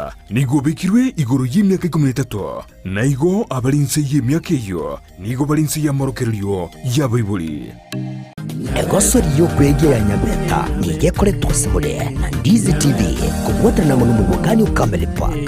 omwaka nigo obekirwe igoro y'emiaka ikomi na etato, na igo abare inse y'emiaka eyio nigo bare inse y'amorokererio y'abaibori. Egosori y'okwegia ya Nyabeta nigo ekoretwa ase more na Ndizi TV kobwatana amo n'omobokani o Camel Park.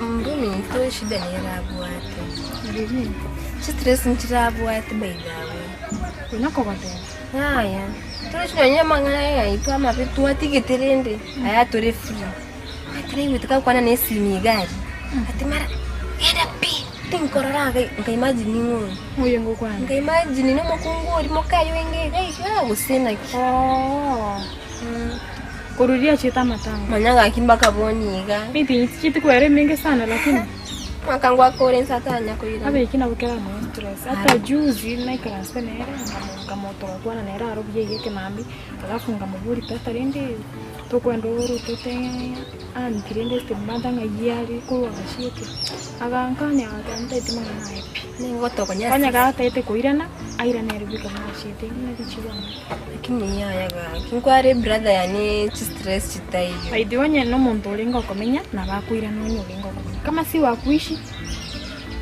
Mbuminto eshida nere abwate. Chistress nchirabwate by the way. Konya kogoteba. Yaya, torochi nonye amang'ana aya yaito amabe twatigete rende aya tore free. Ati naigwete gakwana na esimi iga aria, ati mara genda pi, tinkorora iga nkaimagine ng'o oyo. Oyo ngokwana. Nkaimagine na omokungu oria mokaye oenge iga iga gose naki. Oo. Korwa riria achiete amatanga. Manya gaki mpaka bono iga. Meeting chitikwera emenge sana lakini. Mwaka ngwakore inse atanya koirana. Abeeki nabo kera mono stress. Hata juzi naikaransete nere nkamotoka gokwana nere aro buya iga ekemambia alafu nkamoboria tata rende tokwenda orotete aunty rende step mother ng'ai are korwa agachete. Agankania agateba ntaeti mang'ana aye pi. Nigo gotokonya Onye gataete koirana airane ere bweka buna achete ng'aki chibwana. Lakini yaya gaki nkware brother yane chistress chitaiyo. By the way onye nomonto orenge okomenya nabo akoirana onye orenge okomenya. Kama si wa kuishi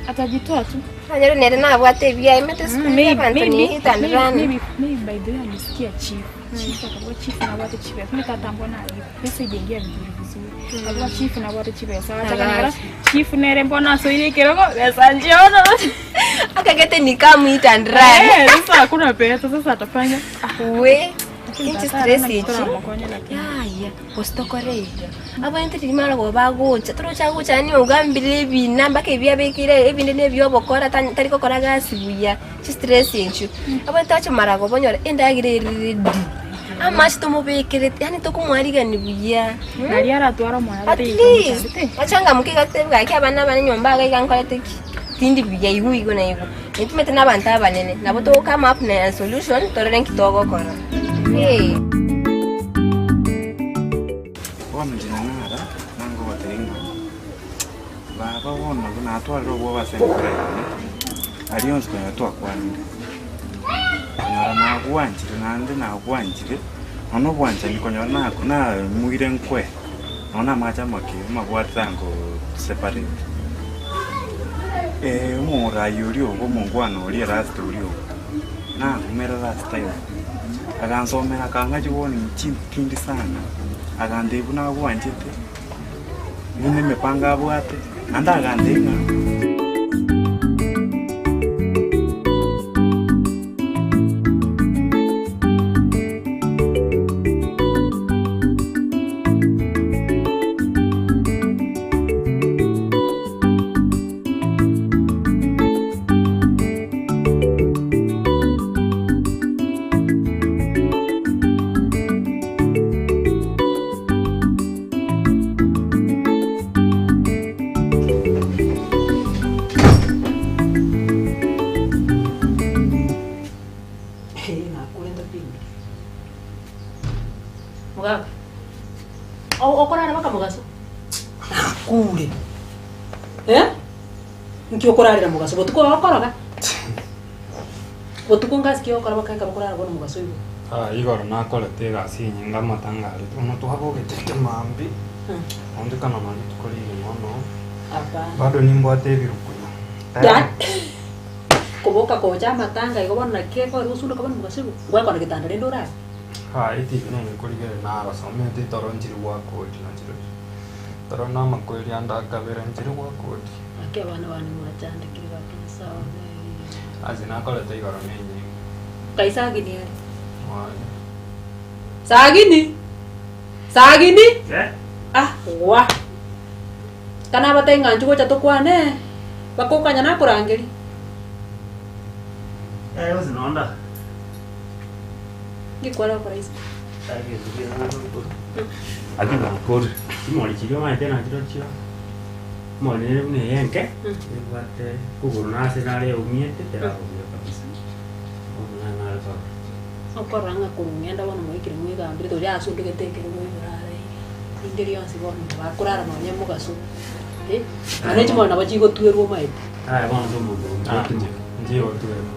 atajitoa tu. Nanyore nere nabwate ebiaye emete Mm, sukuru maybe, abanto maybe, niitandirana. maybe, maybe by the way alisikia chief. Chief akakuwa chief na wate chief. Mimi tata mbona alipo. Pesa ijaingia vizuri vizuri. Akakuwa chief na wate chief. Sawa acha kanigara. Chief nere mbona asoire kirogo pesa njiona. Akagete nikamuitandirana. Eh, sasa hakuna pesa sasa atafanya. Ah, We lakini inchi tata stress arana echi. kutora makonye lakini. Yaya, gositokora iga. Abanto tirimara goba bagocha, torocha gocha yaani ogambire ebina mpaka ebi abekire ebinde na ebiobokora tari gokora gasi buya, chistress echio. Abanto achomara goba onyore endagera ere ready. Amache tomobekerete, yaani tokomwarigani buya. Nari aratwara omwana At least, achangamuke iga totebi gaki abana abane nyomba iga iga nkorete ki? Tindi buya igo igo na igo. Nitumete na abanto abanene, nabo togo come up na solution torore nki togokora. Hey. Bono inche nang'ara, nangogotebia ng'a baba bono nabo natwarire obwoba ase enkoro yane, aria onsi konyora twakwanire, konyora nagwanchire naende nagwanchire, nonya obwanchani konyora na namuire nkwe, nonya na amache amake amabwate tangoo separate. Omorai oria obo omongwana oria last oria obo, nang'umera last time, agansomera akang'a chiwarning chintindi sana, agantebia buna agwanchete, buna emepango abwate, naende agantebia ng'a. Mogaka, okorara mpaka mogaso? Nakure. Eh? Nki okorarera mogaso? Botuko okoroga? Botuko ngasi ki ogokora mpaka ekero okorara bono mogaso igo? Ah, igoro nakorete egasi enyinge amatanga aria bono twabogete ekemambia, naonchokana na rituko rigima mono, Hapana. bado nimbwate ebirukunya. Yaani koboka kocha amatanga igo bono naki ekore osundoka bono mogaso igo? Ngwekona getanda rende orare? Ah, etibi nere korigereria narasomete toro nchiri gwakori nachirochio. Toro namakweri ande akabere nchiri gwakori. Naki abana bane mwachandekire gaki Nyasae one. Ase nakorete igoro nenyinga. Nkai Sagini are? Mwane. Sagini! Sagini! Eh? Ah, gwa! Kana abatebie ng'a inchuo gocha tokwane, bakokanya nakorangeria. Eh, gose nonda. Nki kware gokora isiko? Aki nakorire. Chimori chiria omanyete nachirochio, emori nere buna eye enke, ebwate kogoro nase nare eumiete teraumia kabisa. Bono nare nare korora. Okorora ng'a korwa ng'enda bono mwaikire mwegambire toria asundugete ekerogo igoro are iga, rinde rionsi bono bakorara nonye mogaso, eh, nonya chimori nabo chigotwerwa omaete. Aye bono ase omonto ogotumeka. Nchigotwerwa.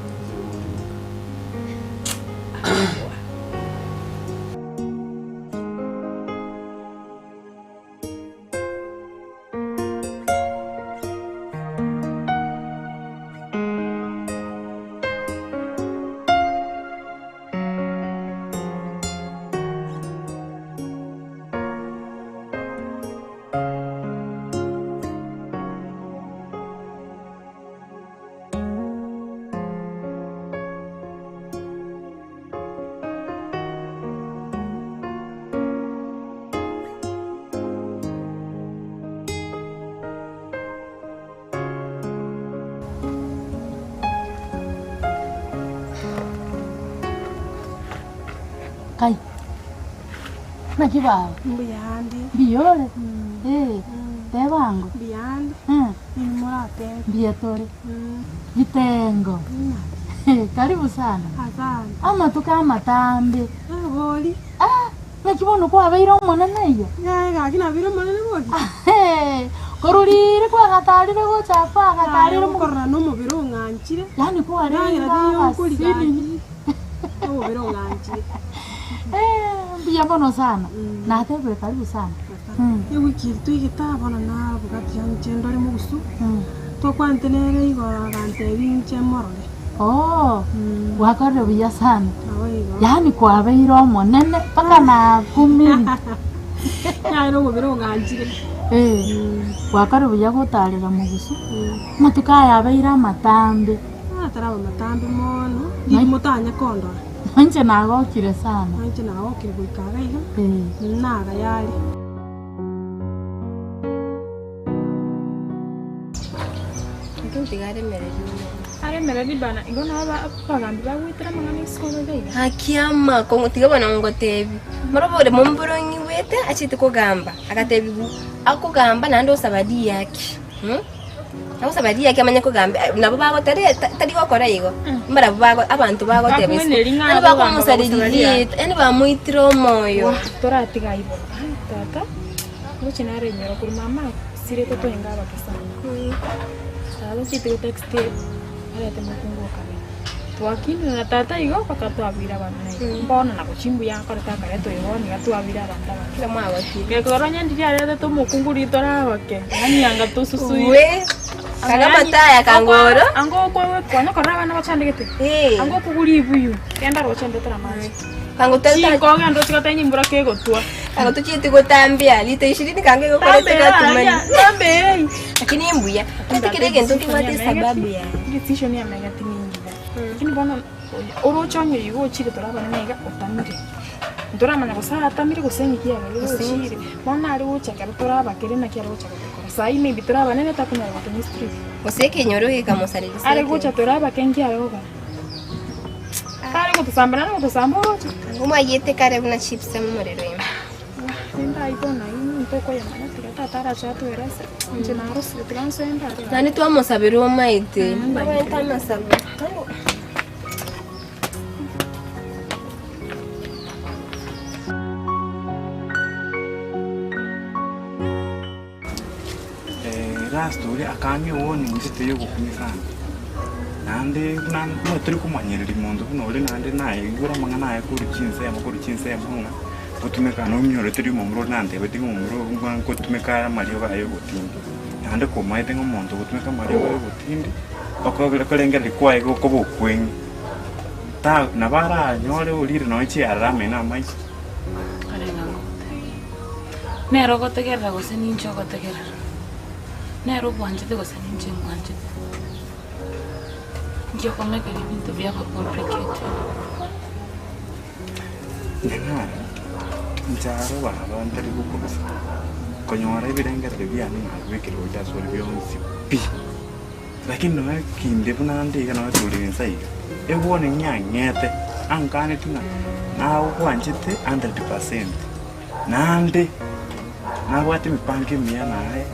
Kai, naki baba? Mbuyande. Mbuyore? Eh, teba ango. Mbuyande. Eh. Inwe moratebe. Mbuya tore. Bitengo. Karibu sana. Asante. Amatuko amatambe. Eh, bori. Ah, naki bono kwabeire omonene iga? Yaya gaki nabeire omonene bori. Korwa riiri kwagatarire gocha apa agatarire Aye, okorora na omobere ong'anchire. Yaani kwarenge Ndagera teiyo nkori abasinini. gaki. Omobere ong'anchire. Eh, mbuya mono sana. Natebire karibu sana. Ewiki eri toigete aa bono naboka tiga inche ndore mogusu, tokwanete nere igoro agantebia inche morore. Oo, gwakorire buya sana. Nabo igo. Yaani kwabeire omonene mpaka nakumiri. Yaani omobere ong'anchire. Eh, gwakorire buya gotarera mogusu. Amatuko aya abeire amatambe. Ah, taraba matambe mono, riria motanya kondora. Inche nagokire sana. Inche nagokire goika iga iga, Eh. nagayare. Ntiga aremereria omonto. Aremereria bana, igo nabo abagambi bagoetera amang'ana isiko iga iga. Haki amakong'u tiga bono ngotebi. Morobe ore momboro ng'igwete achete kogamba, agatebigu akogamba naende osaba riaki mh, agosaba riaki amanye kogamba nabo bagoteba tari gokora igo, mbarabwo bago abanto bagoteba isiko, Bakomweneria ng'a yaani abagamba bakomosareri bagosaba rieta, yaani bamoitire omoyo. Wah, toratiga aywo bono. Ai tata, ngochia nare enyoro korwa mama asirete toenga abake sana. Tata ochiete go text arete mokungu o kabere. Twakinire na tata igo mpaka twabire abamura igo. Bono nabo chimbuya akorete akareta oyo bono iga twabire abanto abake. Kera mwagotire. Gekogera onye ndiria aretete omokungu riria tore abake, yaani anga tosusuire. We, kaga amataya kangoro. Anga okwe konya korora abana bachandegete. Anga okogwa ribuyu, genda roche ndetere amache. Kango tari Chinko genda ochi gotenya embura kegotwa. Kango tochieti gotambia lita ishirini kango egokora Tambee tegatumani. tambee. Lakini mbuya, ate kera egento nkebwate esababu yaye. Decision yamegeti ningiya. Lakini bono oroche onye igo ochire tore abanene iga otamire. Ntoramanya gose atamire gose ng'iki yabeire ochire. Bono nare gocha ekero tore abakere naki are gocha gotokora. Saii maybe tore abanene takonyara gotomistreat. Gose ekenyoro gekamosareria Are gocha tore abake nki are gokora? Tari gotosamba nare gotosamba oroche. Omwayete kare buna chips omorero ime. Rende ayio bono ayio omonto okoyamanya tiga tata arache atoerese, inche narosire tiga nsoe ndare. Naende twamosabera omaete. Abwenerete amasabo. Last oria akang'a ewarning gete ya ogokumia sana, naende buna buna tori komanyereria monto buna oria naende naigure amang'ana aye korwa chinsemo korwa chinsemo ng'a gotumeka nonyorete riria omomura oria nantebeti ng'a omomura oyo ng'a ngotumeka are amariogo aye ogotindi. Naende komaete ng'a omonto ogotumeka amariogo aye ogotindi, okogera korengereria kwaye gokoba okweng'e, ta nabo aranyore orire nonye chiarara ameno amaiso. Karenge ngogotebia, nere ogotegerera gose ninche ogotegerera? Nere obwanchete gose ninche ngwanchete? Inki okomekera ebinto biaba complicated? Nyang'ara, inche aro baba ntari gokobisa, konyora ebirengererio biane nabibekire gocha asore bionsi pi. Lakini nonya kinde buna nde iga nonya tore inse iga, ewarning yang'ete, ankanetie ng'a nagokwanchete hundred percent, naende nabwate emipango emiya naye,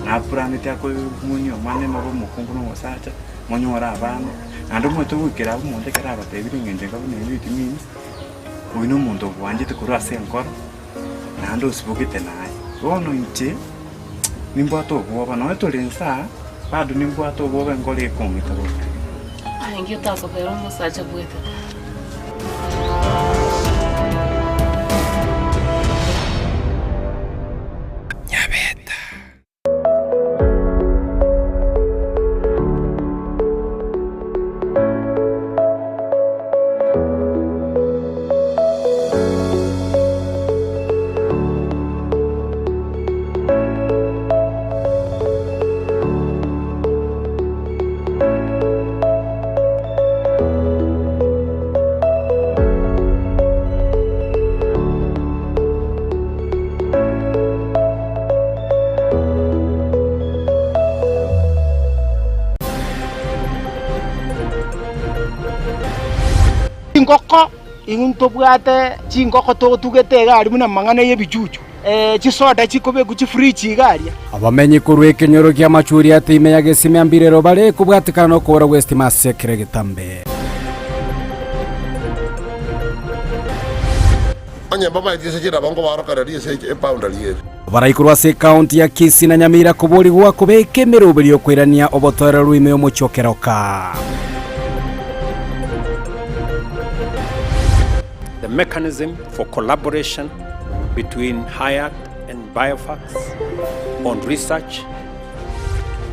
napuranete akomonia omwane mobe omokungu na omosacha, monyore abana, naende omanyete goikera abwo omonto ekero abatebirie eng'encho enga buna eyio it means, oyio na omonto obwanchete korwa ase enkoro, naende osibogete naye. Bono inche, nimbwate obwoba, nonye tore inse aa, bado nimbwate obwoba enkoro ekong'ita bobe. Aye inki otakobera omosacha bwetete? Nyabeta. Chingoko, intwe ntobwate chingoko totugete iga aria buna amang'ana y'ebichuchu, chisoda chikobekwa chifridge iga aria. Abamenyi korwa ekenyoro ki'amachuri ate ime ya Gesime Ambirero bare kobwatekana nokobora gw'esitima ase ekero egetambe. Onye mbamaeti ase chinabo nkobaorokereria ase eboundary ere. Abarai korwa ase ekaunti ya Kisii na Nyamira koborigwa kobeka emeroberi y'okoirania obotoereru ime y'omochie o Keroka. The mechanism for collaboration between Hayat and Biofax on research,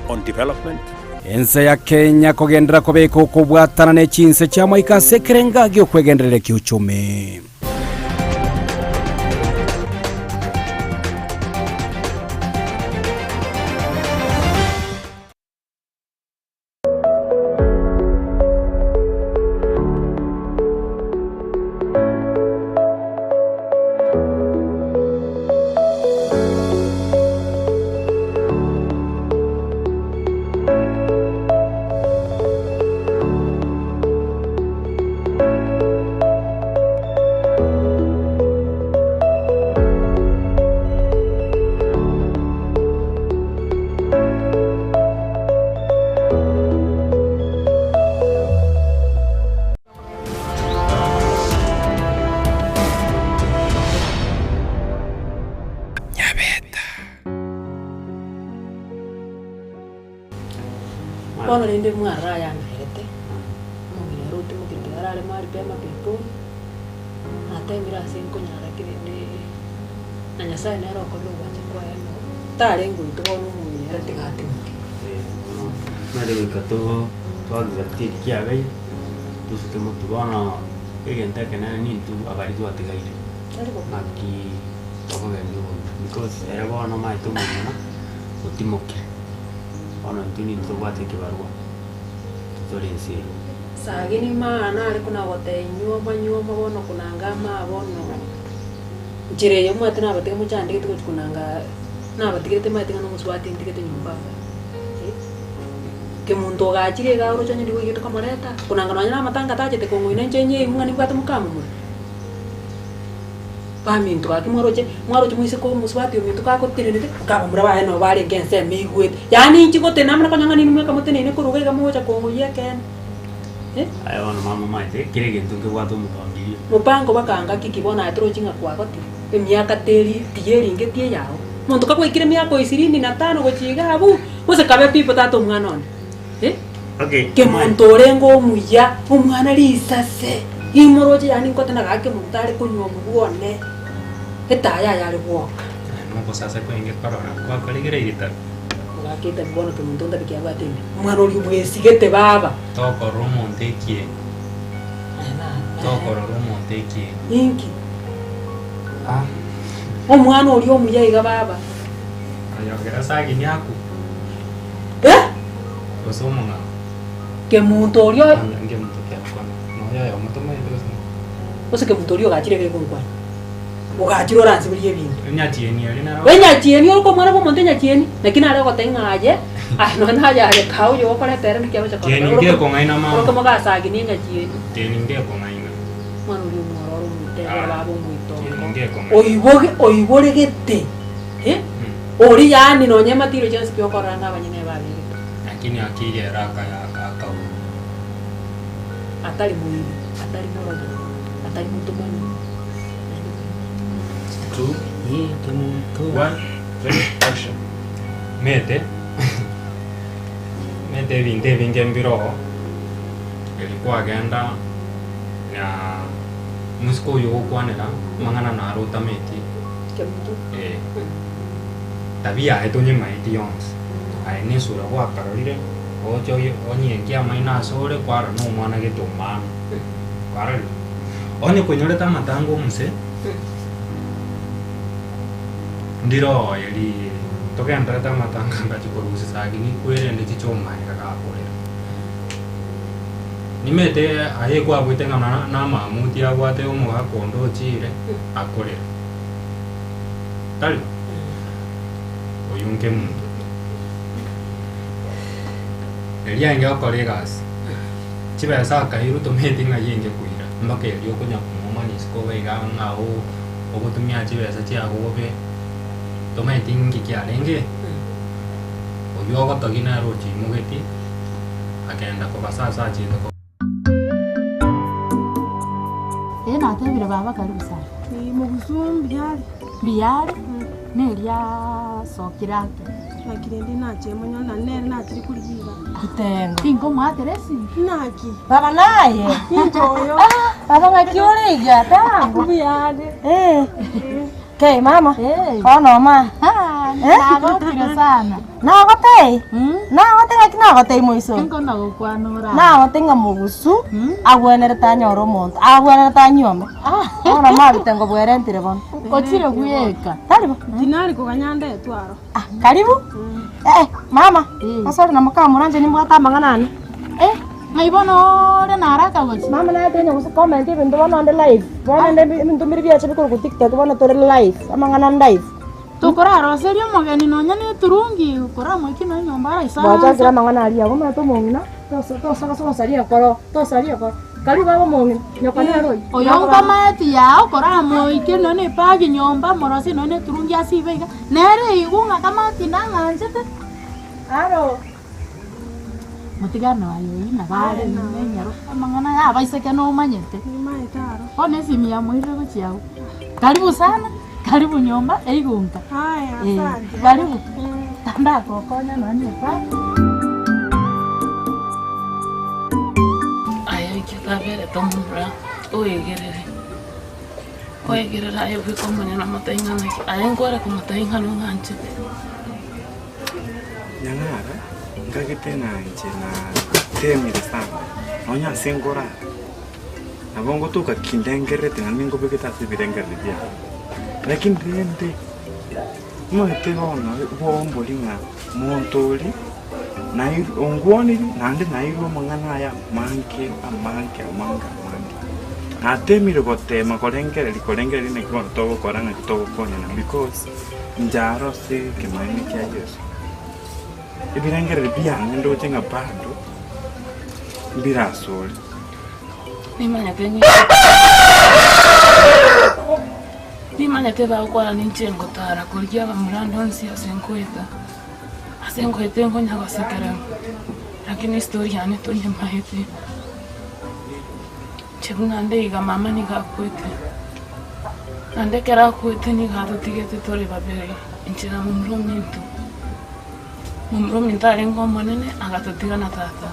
on development. Ense ya Kenya kogenderera kobeka okobwatana ne chinse chi'amaika ase ekerenga gi'okwegendereria ki'uchumi. Bono rende mwarora ayangaerete, omong'ina ere otimokire tiga arare mahali pema peponi, natemire ase nkonyara ki rende na Nyasaye nere okorire ogwancha kwaye ng'o, tarenge oito bono omong'ina ere tiga atimoke. Nare goika to twagigatia eki kiabeire, tosuke motwe bono egento ekenene nintwe abaria twatigaire, naki tokogendia obogima because ere bono omanyete omong'ina otimokire. Bono intwe nintwe tobwate ekebarua, titore ense eye. Sagini maana are kona gotebia nyuoma nyuoma bono konanga amaa bono nchera eye omanyete nabatige mochandegete gochia konanga nabatigerete maete ng'a nomosubati ntigete nyomba igaa eh. Kemonto ogachire igaa oroche onye ndigoigete komoreta, konanga nonye na amatanga tachete kong'oina inche nyeigu ng'a nimbwate mokamomura. Baminto gaki mwaroche, mwaroche moiseke omosubati ominto gagotenenete, nkabamura baye nabo barenge ensemo eigwete. Yaani inche gotenena amo nakonya ng'a ninwe mweka moteneine korwa iga iga mogocha kong'oyia ekeene, eh. Aye bono mama omanyete, kera egento nkebwate omopangilio. Mopango bakanga kiki bono aye torochi ng'a kwagotire, emiaka teri tiyeringetie eyao. Monto kagwaikire emiaka ishirini na tano gochia iga abwo, gose kabe pipo tata omwana one, eh. Okay. Kemonto orenge omuya, omwana risase, imoroche yaani nkotena gaki kemonto are konywa omobua one, etaya aye are gwoka. Nogosasa kwenge korora gwakoregire egetabu. Ogaka etabi bono kemonto ntabi kiabwate ime, omwana oria bwesigete baba. Tokorora omonto ekieni. Tokorora omonto ekieni. Inki? Omwana oria omuya iga baba. Ayogera sagini akwe. Eh? Gose omong'ao. Kemonto oria. Nkemonto kiakwana. Noyo oyomo tomaete gose. Gose kemonto oria ogachire gegonkwana. Ogachire oransiberie ebinto. Enyachieni eria nero. Enyachieni ore komwana bw'omonto enyachieni, naki nare ogoteba ng'a aye, aye nonya naye aye kaa oyo okoreta ere naki agocha Kieni ngekong'aina mama. Oroke mogasagini enyachieni. Kieni ngekong'aina. Omwana oria omwororo omoitebere baba omoitongo. Kieni ngekong'aina. Oiboge oiboregete eh, oria yaani nonya ematiro chionsi pi okorora ng'a abanyene babegete. Lakini akigera akaya akauma. Atari moibi, atari morogi, atari motomani. Two, one, ready, action. Mete, mete ebinto ebinge mbire oo, erio kwagenda na mosike oywo ogokwanera amang'ana naro otametie, eh, tabia yaye tonyemaeti yonsi, aye na esura gwakarorire, oche oye onyenkie amaino asore kwarora na omwana gete omano, kwarorire. Onye kwenyorete amatanga omose, ndire oye riiri, togendererete amatanga ngachia korusia sagini kwerende chiche omaega gakorera. Nimete aye kwabwete ng'a na na amamuti abwate omogaka onde ochire akorera, tari? Oyio nkemunto. Erio aenge gokora egasi. Chibesa akairwa tomanyeti ng'ai enge koira, mpaka erio okonya komwomana isiko obe iga ng'a oo ogotumia chibesa chiago bobe, tomanyeti nki kiarenge. Oywo ogotogia nere ochiimogetie, akenda kobasa ase achiete ko. Ee natebire baba karibu sana. Ee mogusu mbuya are. Mbuya are, neria sokire ake. Naki rende nachire monyore naende nere nachire korigia iga. Bitengo. Tinkomoakera esimi. Naki? Baba naye? Ninche oyo. Baba ng'aki ore iga tango? Mbuya are. Eh. Kei mama. Bono oma. Nagokire sana. Nagotei? Nagote ng'aki nagotei moiso? Tinkona gokwana ora. Nagote ng'a mogusu agwenerete anyore omonto, agwenerete anyuome. Bono mabitengo bwerentire bono. Ochire bweka. Tari bo? Tinari koganya ndetwe aro. Ah, karibu. Eh, mama, ase ore na mokamura inche nimbwate amang'ana ane. Eh, ng'ai bono ore naro akagochi? Mama naye tonya gose comment ebinto bono onde live. Bono onde ebinto mbire biacha bikorokwa tiktok bono tore live, amang'ana live. Tokoraroseria omogeni nonya ne eturungi, koramoikie nonya nyomba araisanse. Gwachakire amang'ana aria abwo omanyete omong'ina, tosa tosa tosaria enkoro, tosaria enkoro. Karibu baba omong'ina, nyoko nere oyio. Oyo nkomaeti yao koramoikie nonya ne ebagi nyomba, morosie nonya ne eturungi ase ibe iga, nere eigwe ng'a kamati nang'anchete. Aro. Motigane aye oyio nabo are nenyaro, amang'ana aya abaiseke nomanyete. Nimaete aro. Bono esimi yamoirire gochia agwo. Karibu sana, karibu nyomba eigunka. Haya, Eh, asante. karibu. Tandagokonya nonya ne ebagi. Aye ekio taberete omomura oegerere, oegerere aye bweka omonyene omotebi ng'a naki, aye nkware komotebia ng'a nong'anchete. Nyang'ara, nkagete ng'a inche natemire sana, nonya ase nkorara, nabo ngotoka kindengererete naende nkobegete ase ebirengererio biane. Lakini rende, omanyete bono bwombori ng'a monto oria nairwe ongwanire naende nairwe amang'ana aya amange amange amange amange. Natemire gotema korengereria korengereria naki bono togokora naki togokonyana because. Inche aro ase ekemanyererio kia Yeso, ebirengererio biane ndoche ng'a bado mbire asore. Nimanyete Nimanyete bagokwana ninche ngotara korigia abamura ande onsi ase nkoeta, ase nkoeta nkonya gosekererwa, lakini estory yane tonyemaete. Inche buna nde iga mama nigo akwete. Naende ekero akwete nigo atotigete tore babere, inche na momura ominto. Momura ominto arenge omonene agatotiga na tata.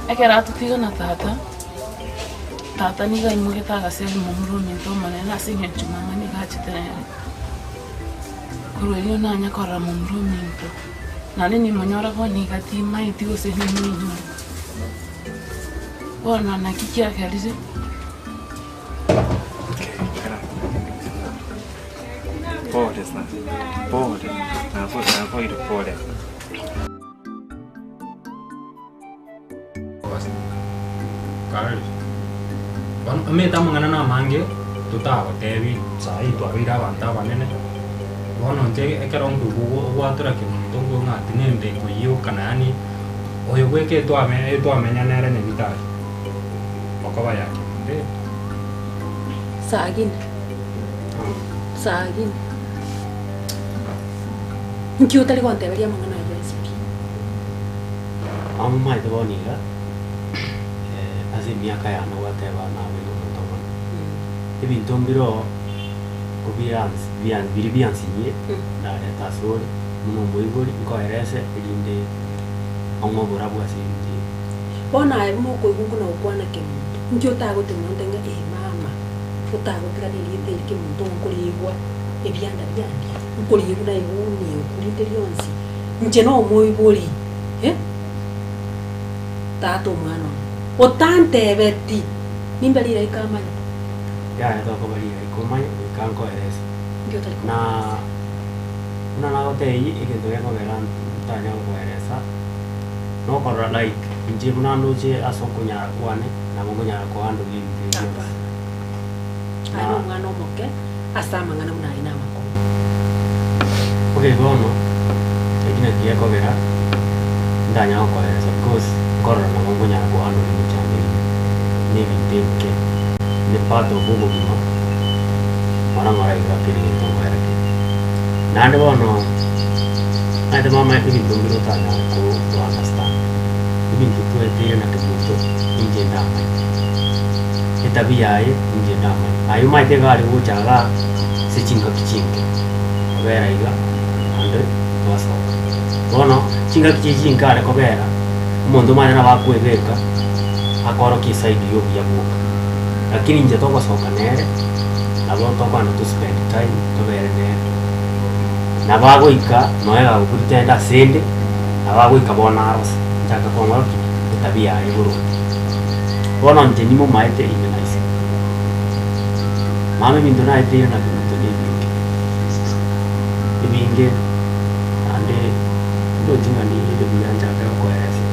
Ekero atotiga na tata, tata nigo aimogete agasegi momura ominto omonene ase eng'encho mama nigo achete nere. Korwa erio nanya korora momura ominto, naende nimonyore bono iga timaeti gose nimoinyore. Bono naki kiagerire. Pole sana, pole, nakoire pole. Bono omanyete amang'ana na amange totagotebi saii twabeire abanto abanene, bono inche ekero nkoigwa ogwatora kemonto nkoigwa ng'a tinende koyioka yaani oyo bweka etwame etwamenya nere nyagitari, okoba ya kemonto. Sagini, sagini, nki otari gonteberia amang'ana ayio onsi pi? Amomaete bono iga, ase emiaka yane gwateba nabeire omonto omonene. Ebinto mbire oo kobiansi bia biria biansinyire ndarete asore buna omoibori nkoerese erinde ong'e oborabu ase ebinto ebi. Bono aye buna okoigwa buna gokwana kemonto, nki otagotemwa onte ng'a ee mama, otagotiga na erieta eri kemonto nkoriigwa ebianda biandia, nkoriigwa naigwa onioku rinde rionsi, inche nomoibori. Eh, tata omwana one, otantebeti, nimbe rilaika amanye. Yaya tokoba rilaika omanye goika nkoerese. Nki otari Na komoeresa? buna nagotebie egento gekogera ntanya gokoeresa, nokorora like inche buna ndoche ase okonyara kwane, nabo nkonyara kohandle ebinto ebi bionsi. Hapana. Aye Na nomwana omoke ase amang'ana buna aria namakong'u. Okay bono, eki naki gekogera ntanyara gokoeresa because nkorora nabo nkonyara kohandle emechando eywo, na ebinto ebike, ne part of obogima, ng'ora ng'ora iga kera egento nkoera kere. Naende bono, omanyete mama ebinto mbire otanyare ko ko understand, ebinto twaeteire na kemonto, inche ndamanye. Etabia yaye inche ndamanye. Aye omanyete iga are gocha igaa ase chingaki chinke, kobera iga naende twasoka. Bono chingaki chiria chinke are kobera, omonto omanyete nabo akoebeka akorokia eside ya obuya bwoka. Lakini inche togosoka nere, nabo tokogenda to spend time tobere nere. Nabo agoika nonya gagopretend asende, nabo agoika bono arose, nchake kong'orokia etabia yaye boronge. Bono inche nimomaete ime na isiko. Mama ebinto naeteire nabio ebinto nebinge, ebinge naende ndoche ng'a niire buya nchake gokoeresa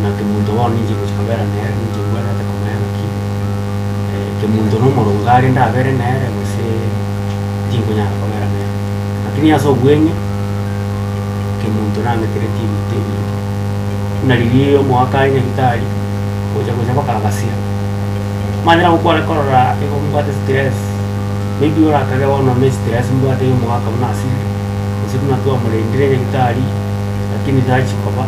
ng'a kemonto bono ninche ngochia kobera nere, ninche mbwenerete komanya ng'aki kemonto na omoronge are ndabere nere gose tinkonyara kobera nere. Lakini ase obweng'e, kemonto nang'eteretie ebinto ebinge, buna riria omogaka are nyagetari. Gocha gocha mpaka agasira. Omanyete nabo kware korora igo mbwate stress, maybe orakage bono ne stress mbwate ya omogaka buna asirire, gose buna twamorendire nyagetari, lakini tachi koba.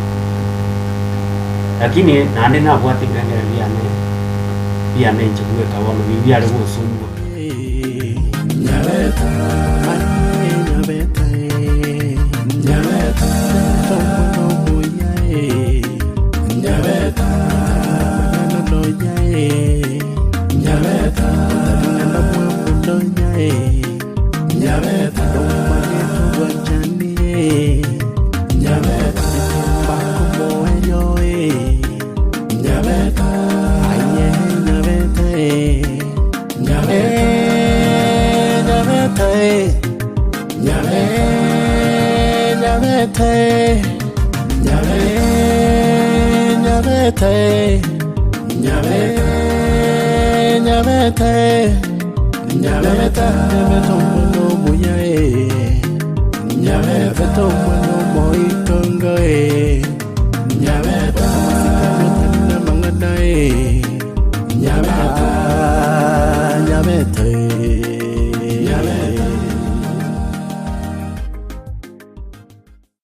Lakini naende nabwate ebirengererio biane, biane inche bweka bono biria biare gonsumbua.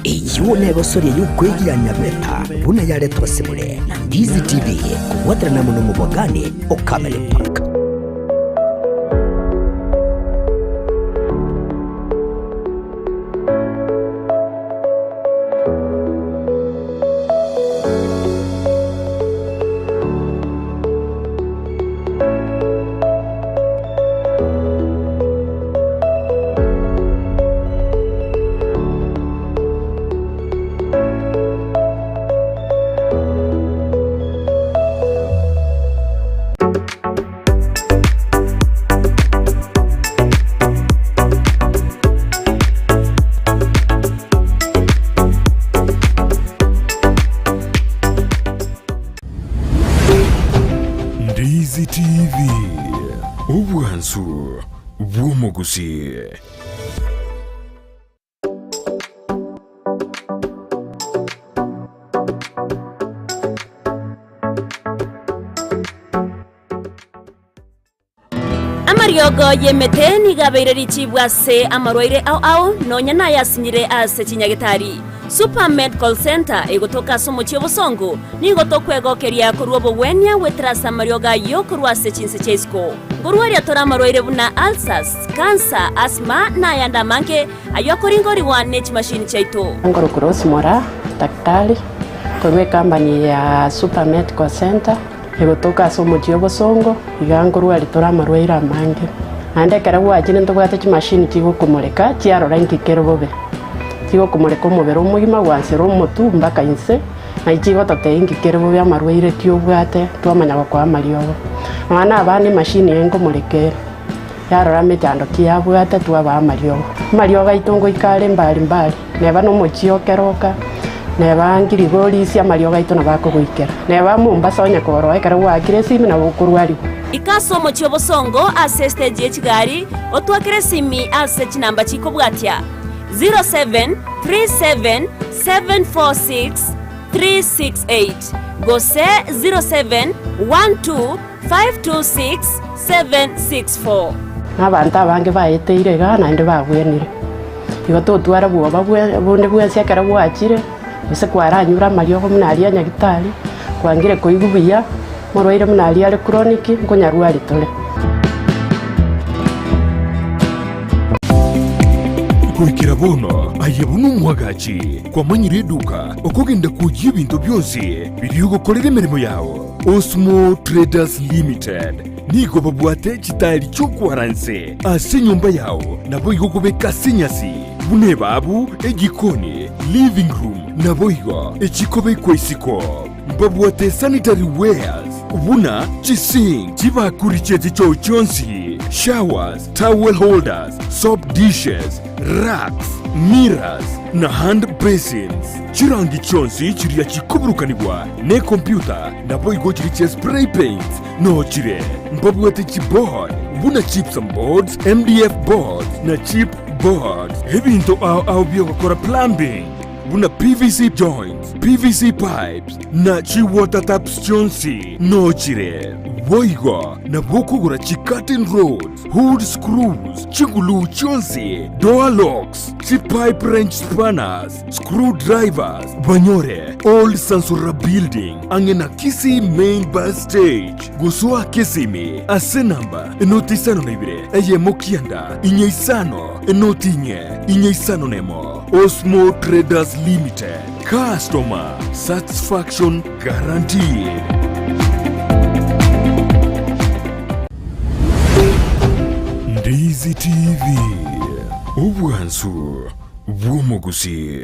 Eyio negosoria y'okwegia Nyabeta buna yaretwa ase more na Ndizi TV kobwaterana amo nomobwakani o Camel Park. Amariogo y'emete nigo abeire richibu ase amarwaire ao ao, nonya nayasinyire ase chinyagetari. Super Medical Centre egotoka ase omochie obosongo, nigo tokwegokeria korwa obogwenia goetera ase amariogo ayio korwa ase chinse chia isiko. Nkorwaria tore amarwaire buna ulcers, cancer, asthma na ayande amange ayio akoringorigwa ne chimashini chiaito. Nkorokwa Rose Moraa, daktari korwa ecompany ya Super Medical Centre. Egotoka ase omochie obosongo, iga nkorwaria tore amarwaire amange. Naende ekero gwachire ntobwate chimashini chigokomoreka chiarora inki kere bobe. Chigokomoreka omobere omogima gwansera omotwe mpaka inse, naye chigototebia inki kere bobe amarwaire ki obwate twamanya gokoa amariogo. Nonya na abana emashini eye nkomoreka ere, yarora emechando ki yabwate twabaa amariogo. Amariogo aito ngoika are mbari mbari. Neba nomochie o keroka, neba ngirigorisia amariogo aito nabo akogoikera. Neba Mombasa onye koroa ekero gwaakire esimi nabo okorwarigwa. Ika ase omochie obosongo ase estage ye chigari, otwakere esimi ase chinamba chikobwatia, 0737746368 gose 0712526764. Na abanto abange baeteire igaa naende babwenire. Igo totwara bwoba bonde bwensi ekero gwachire, gose kwaranyure amariogo buna aria a nyagitari, kwangire koigwa buya, morwaire buna aria are chronic, nkonyarwari tore. Goikera bono aye buna omwagachi kwamanyire eduka okogenda kwoyia ebinto bionsi biria ogokorera emeremo yao. Osmo Traders Limited nigo babwate chitaeri chi'okwara inse ase enyomba yao, naboigo kobeka ase enyasi, buna ebaabu, ejikoni, living room, naboigo echikobekwa isiko. Mbabwate sanitary wares buna chisink, chibakuri chie chichoo chionsi, showers, towel holders, soap dishes, racks, mirrors, na hand basins. Chirangi chionsi chiria chikoburukanigwa nekompyuta naboigo chiria chia spray paints nochire. Mbabwate chiboard buna gypsum boards, MDF boards na chip boards. Ebinto ao ao biogokora plumbing buna PVC joints, PVC pipes na chi water taps chionsi nochire. Boigo nabo okogora chi curtain rods, hood screws, chiguluu chionsi, door locks, chi pipe wrench spanners, Screw drivers banyore Old Sansura Building ang'e na Kisii Main Bus Stage gosoa Kisimi ase namba enoti isano na ibere eyemo kianda inye isano enoti inye inye isano nemo Osmo Traders Limited Customer Satisfaction Guaranteed. Ndizi TV obwansu bw'omogusi.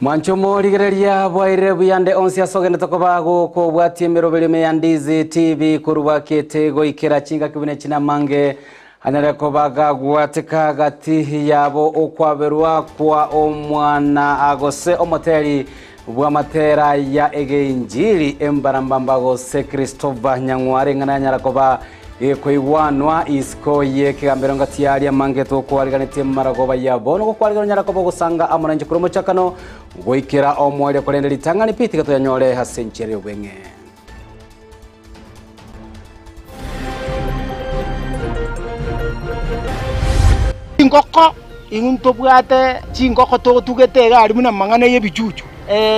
Mwanche omorigereria bwairire buyande onsi ase ogenderete koba gokobwatia emeroberio ime ya Ndizi TV korwa bwakete goikera chingaki buna echi namange Anyare koba gagwateka gati yabo okwaberwa kwa omwana gose omoteri bw'amatera ya egeinjili embarambamba gose Christopher Nyang'ware ing'ana yanyara koba gekoigwanwa isiko y'ekegambero ngati yaria amange tokwariganetie maragoba ya bono gokwarigana onyara koba ogosanga amo nainche korwa omochakano goikera omoerio korende ritang'ani pi tiga toyanyore ase enchera y'obweng'e. Chingoko, intwe ntobwate chingoko togotugete iga aria buna amang'ana y'ebichuchu,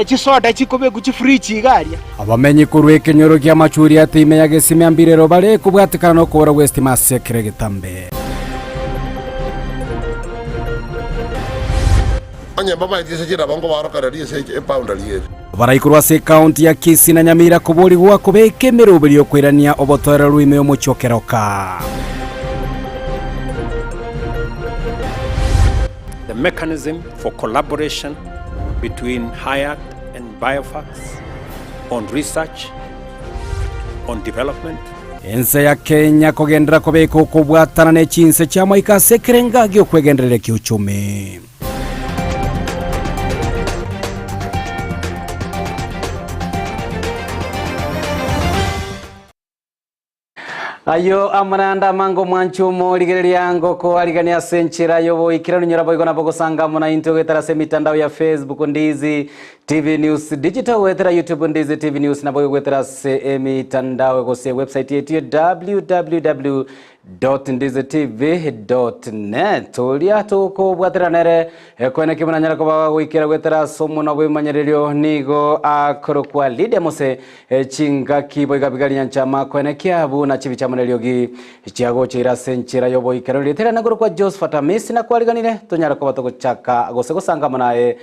chisoda chikobekwa chifridge iga aria. Abamenyi korwa ekenyoro kia Machuriati ime ya Gesime Mbirero bare kobwatekana nokobora gw'esitima ase ekero egetambe. Onye mbamaeti ase chinabo nkobaorokereria ase epaunda riere. Baraikorwa ase ekaunti ya Kisii na Nyamira koborigwa kobeka emeroberi y'okoirania obotoereru ime y'omochie o Keroka. The mechanism for collaboration between Hayat and Biofax on research, on development. Ense ya Kenya kogenderera kobeka okobwatana ne chinse chi'amaika ase ekerenga gi'okwegendereria ki'uchumi. Ayio amo naende amange omwanchi omorigereria ngokoarigania ase enchera y'oboikeranu nyora boigo nabo gosanga amo naintwe goetera ase emitandao ya Facebook Ndizi TV News Digital goetera YouTube Ndizi TV News naboigo goetera ase emitandao gose website yaito ya www ndizitv.net oria tokobwatera nere ekwene ki buna nyara koba goikera goetera ase omonwa bw'ebimanyererio nigo akorokwa Lydia Mose chingaki boiga biga rinyanchama kwene kiabu na chibicha muna eriogi chiagocheire ase enchera y'oboikeranu rietera nakorokwa Josephat Amisi nakwariganire tonyare koba togochaka gose gosanga amo naye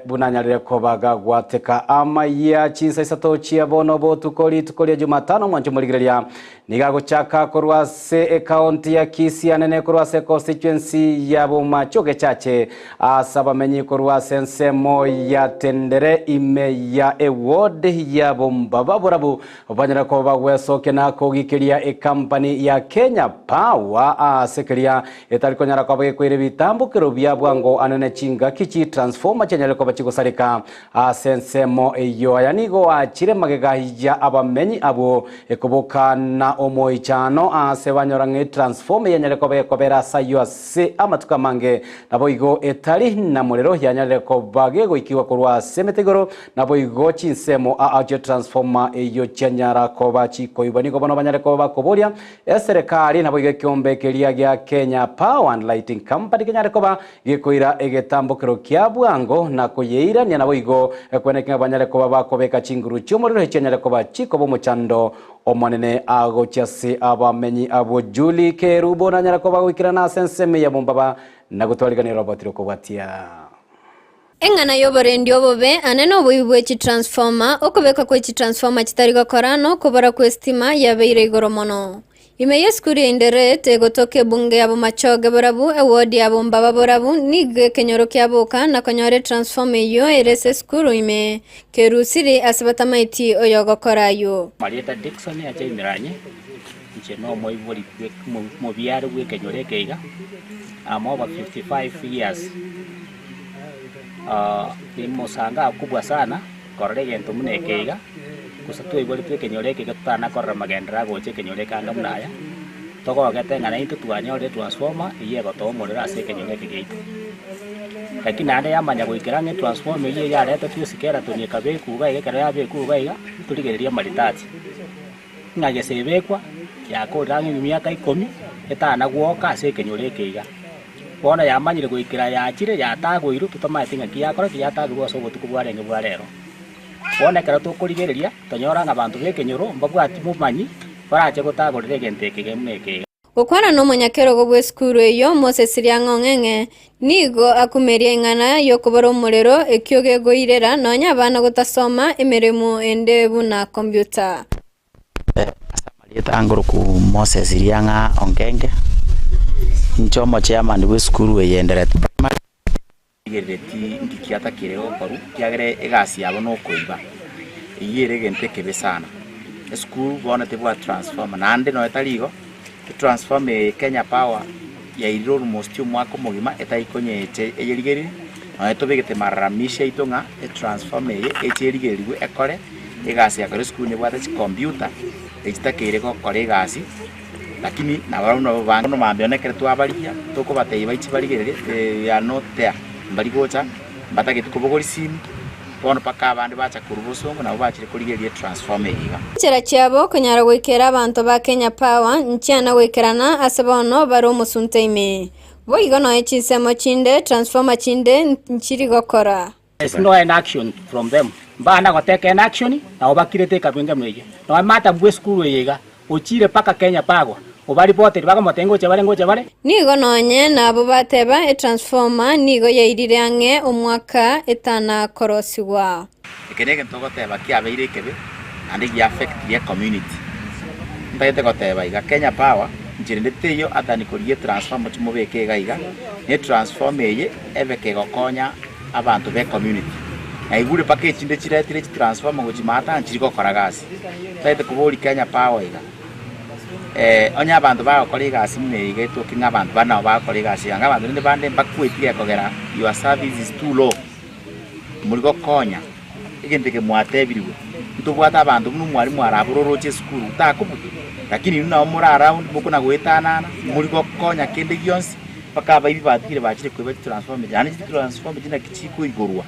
Buna anyarire koba gagwateka amayia chinsa isato chia bono botuko rituko ria Jumatano mwanche omorigereria nigo agochaka korwa ase ekaonti ya Kisii anene korwa ase constituency ya Bomachoge Chache ase abamenyi korwa ase ensemo ya Tendere ime ya eward ya Bombaba borabu Banyare koba bagwesokia na kogikeria ekampani ya Kenya Power ase keria etari konyara koba gekoira ebitambokero bia bwango anene chingaki chi transformer chianyare koba chigosareka ase ensemo eyio. Aya nigo achire magega ya abamenyi abwo ekoboka na omoichano ase banyora ng'a etransformer yanyare koba gekobera ase ayio ase amatuko amange naboigo etari na morero yanyarire koba gegoikigwa korwa ase emete igoro Naboigo chinsemo aa chie transformer eyio chianyara koba chikoibwa nigo bono banyare koba bakoboria eserekari naboigo ekeombe keria gia Kenya Power and Lighting Company kenyare koba gekoira egetambokero kia bwango na koyeirania naboigo kweneki ng'a banyare koba bakobeka chinguru chiomorero echianyare koba chikoba omochando omonene agochia ase abamenyi abwo Julie Kerubo nanyare koba goikerana ase ensemo eye bombaba na gotwarigania Robert Rokobwatia. Eng'ana y'oborendi obobe ane noboibi bwe chitransformer, okobekwa kwe chitransformer chitari gokora na okobora kw'esitima yabeire igoro mono. Ime y'esukuru ya Inderet egotoka ebunge ya Bomachoge Borabu, eward ya Bombaba Borabu, nigo ekenyoro kiaboka na konyora etransformer eyio ere ase esukuru ime kerusiri ase batamaeti oyogokora ayio. Marieta Dickson achaimire inche nomoibori mobiare bw'ekenyoro eke iga, I'm over 55 years. Nimosanga akubwa sana korora egento buna eke iga, gose twaiboretwe ekenyoro eke iga totana korora magenderero agocha ekenyoro eke anga buna aya, togogete ng'a naintwe twanyorire etransformer eywo egotoa omorero ase ekenyoro eke giaito. Lakini naende yamanya goikera ng'a etransformer eywo yaretetwe esike eratoni ekabekwa iga iga ekero yabekwa iga iga, torigereria amaritati. Ng'a gese ebekwa, yakorire ang'e emiaka ikomi, etana gwoka ase ekenyoro eke iga. Bono yamanyire goikera yachire, yatagoirwe, totamanyeti ng'aki yakora ki, yatagirwe ase obotuko bwarenge bwa rero. Bono ekero tokorigereria, tonyora ng'a abanto b'ekenyoro mbabwati bomanyi, barache gotagorera egento eke iga buna eke iga. Gokwana nomonyakerogo bw'esukuru eyio, Moses Riang'ong'eng'e, nigo akumeria ing'ana y'okobora omorero ekio gegoirera nonya abana gotasoma emeremo ende buna computer. Ase amarieta angoroku Moses Riang'a Ongenge, inche omochairman bw'esukuru eye Endereti Primary. Rigereretie inki kiatakire gokorwa, ekiagera egasi yabo nokoiba. Eyio ere egento ekebe sana. Esukuru bono tebwati transformer, naende nonya tari igo, etransformer eye Kenya Power yairire almost omwaka omogima etari konyeecha eyerigerire, nonya tobegete malalamishi aito ng'a etransformer eye eche erigererigwe ekore egasi ya kare esukuru nebwate chicomputer echitakeire gokora egasi. Lakini nabarabwo nabo bange. Bono mambia one ekero twabarigia, tokobatebia baiche barigererie, they are not there, mbari gocha, mbatageti kobogoria simu, bono mpaka abande bacha korwa bosongo nabo bachire korigereria etransformer eye iga. Chinchera chiabo konyara goikera abanto ba Kenya Power nchiana goikerana ase bono bare omosunte ime. Boigo nonya chinsemo chinde transformer chinde nchiri gokora. There's no any action from them. Mbana goteka any action, nabo bakirete ekabinga ime eye. Nonya madam bwe esukuru eye iga, ochire mpaka Kenya Power, Obaripoteri bakamotebia, Ngocha bare, ngocha bare. Nigo nonye nabo bateba etransformer nigo yairire ang'e omwaka etana korosigwa. Eke negento ogoteba kiabeire ekebe naende giaffectire ecommunity. Ntagete goteba iga, Kenya Power nchera ende teiyo other than korigia etransformer moche mobeke iga iga, na etransformer eye ebe kegokonya abanto be ecommunity. Naigure mpaka echinde chiretire chitransformer gochia maata nchiri gokora gasi. Ntagete koboria Kenya Power iga, onye abanto bagokora egasi buna eye iga etoke ng'a abanto bande nabo bagokora egasi eye, anga abanto rende bande mbakweti gekogera your service is too low. Mori gokonya egento eke mwatebirigwe, ntobwate abanto buna omwalimu arabore oroche esukuru takobugia, lakini inwe nabo more around mokona goetanana, mori gokonya kende gionsi mpaka abaibi batigire bachire koiba chitransformer echi, naende chitransformer echi naki chikoigorwa,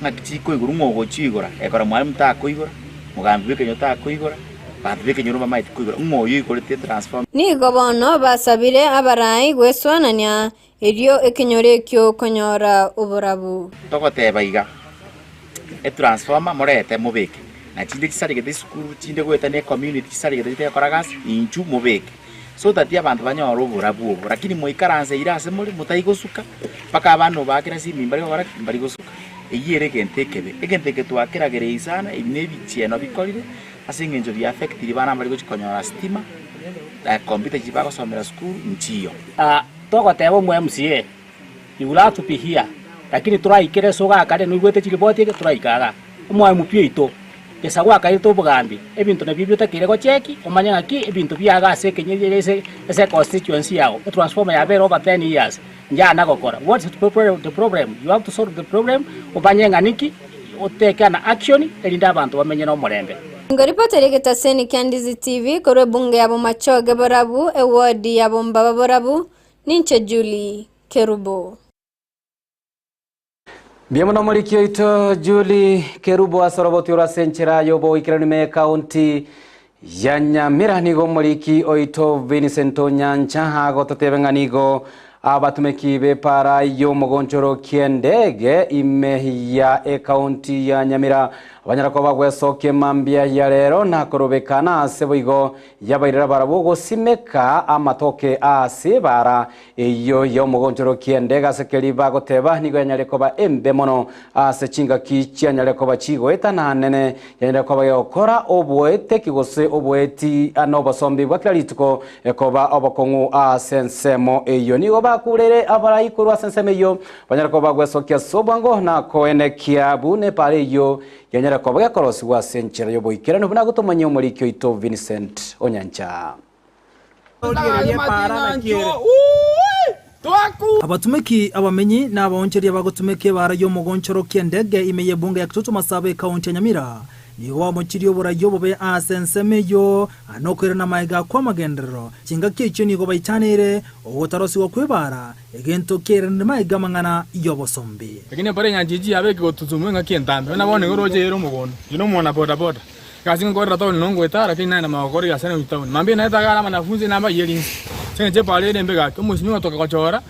ng'aki chikoigorwa ng'o ogochiigora, ekero mwalimu takoigora, mogambi bwa ekenyoro takoigora, abanto ba ekenyoro mbamaeti koigora, ng'o oyio oigorete etransformer. Nigo bono basabire abarai gweswanania Erio ekenyoro ekio konyora oborabu. Togoteba iga, etransformer morete mobeke, na chinde chisaregete chisukuru, chinde goeta ne ecommunity chisaregete chitekora gasi, inchu mobeke. So that abanto banyore oborabu obo. Lakini moikaranse ira ase more, motai gosuka, mpaka abana obakera ase emimba mbari gokora ki? Mbari gosuka. Eyio ere egento ekebe. Egento eke twakeragereiri sana, ebi na ebichieno bikorire, ase eng'encho bia affectiri bana mbari gochi konyora stima, computer chiria bagosomera sukuru, nchiyo. Togoteba omo MCA, you will have to be here, lakini toraikere ase ogakare noigwete chiripoti eke toraika igaa. Omo MP oito, gesa gwakairete obogambi, ebinto nabio biotakeire gocheki, omanye ng'aki ebinto biaga ase ekenyoro ase ase econstituency yago, etransformer yabeire over 10 years, njana gokora. What is the problem? You have to solve the problem, omanye ng'a ninki, otake an action, erinde abanto bamenye nomorembe. Ngoripotera egetaseni kia Ndizi TV korwa ebunge ya Bomachoge Borabu, ewodi ya Bombaba Borabu, ninche Julie Kerubo. Mbuya mono omoriki oito Julie Kerubo ase oroboti oro ase enchera y'oboikeranu ime y'ekaunti ya Nyamira. Nigo omoriki oito Vincent Onyancha agototebe ng'a nigo abatumeki b'epaara y'omogonchoro ki'endege ime ya ekaunti ya Nyamira banyara koba gwesokia mambia ya rero na korobekana ase boigo yabairera barabwo gosimeka amatoke ase ebara eyio y'omogonchoro ki'endege ase keri bagoteba nigo yanyare koba embe mono ase chingaki chianyare koba chigoetana nene yanyare koba gegokora oboeteki gose oboeti nobosombi bwa kera rituko ekoba obokong'u ase ensemo eyio. Nigo bakurere abarai korwa ase ensemo eyio banyare koba bagwesokia ase obwango na koenekia buna epaara eyio yanyare koba gekorosigwa ase enchera y'oboikeranu buna gotomanyia omoriki oito Vincent Onyancha. Abatumeki, abamenyi, na abaonchoria bagotumeka ebaara y'omogonchoro ki'endege ime y'ebunge ya Kitutu Masaba ekaunti ya Nyamira nigo bamochirie oborai obobe ase ensemo eyio na okoirana magega kw'amagenderero. Chingaki echio nigo baichaneire ogotarosigwa kw'ebaara, egento kiairanire magega amang'ana y'obosombi. Lakini mpare enyancha echi yabekire gotusumbua engaki entambe, buna bono igo roche ere omogondo. Inche nomwana boda boda, egasi nkokorera town no ngoeta lakini naye namanya gokora egasi ane gochia town. Mambia naye tagara amanafunsi nambaiyie rinse. Ase eng'encho epara ere embe gaki, omosimi ogotoka gochora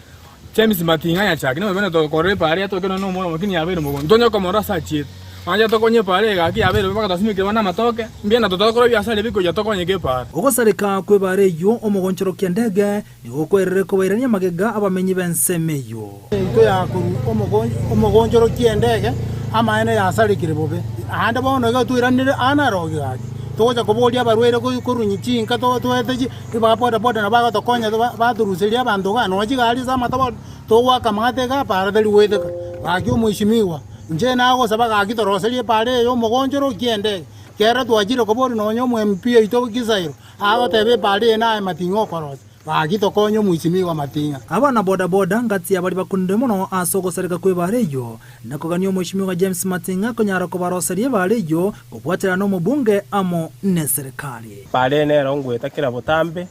James Mating'a Nyachaki nabo bene tokorora epara yatoke nonya nomwana lakini yabeire mogondo. Ntonya komorora ase achiete. Mwanche tokonye epara eye gaki yabeire bobe mpaka twasimekire bono amatoke, mbuya na totokora ebiasara ebi koyia tokonyeke epara. Ogosareka kw'ebaara eyio omogonchorokia ndege nigo kwerire kobairania magega abamenyi b'ensemo eyio. Intwe yakorwa omogonchorokia endege, amaene yasarekire bobe. Aande bono iga twairanire aa Nairobi gaki, togocha koboria abarwaire korwa chinka toete chi ba boda boda nabo bagotokonya batoruseria abanto igaa nonya chigari ase amatobe togoaka amang'ata iga para tari goeteka. Gaki omweshimiwa, inche nagosaba gaki toroserie epara eye omogonchorokia endege, ekero twachire koboria nonya omo MP oito Gisairo, agoteba epara eye naye mating'a okorosia. Gaki tokonye omwishimiwa amating'a. Abana boda boda ngati abaria bakunire mono ase ogosareka kw'ebaara eyio, na kogania omweshimiwa James Mating'a konyara kobaroseria ebaara eyio kobwaterana nomobunge amo neserikari. Ebaara eye nero ngoeta kera botambe,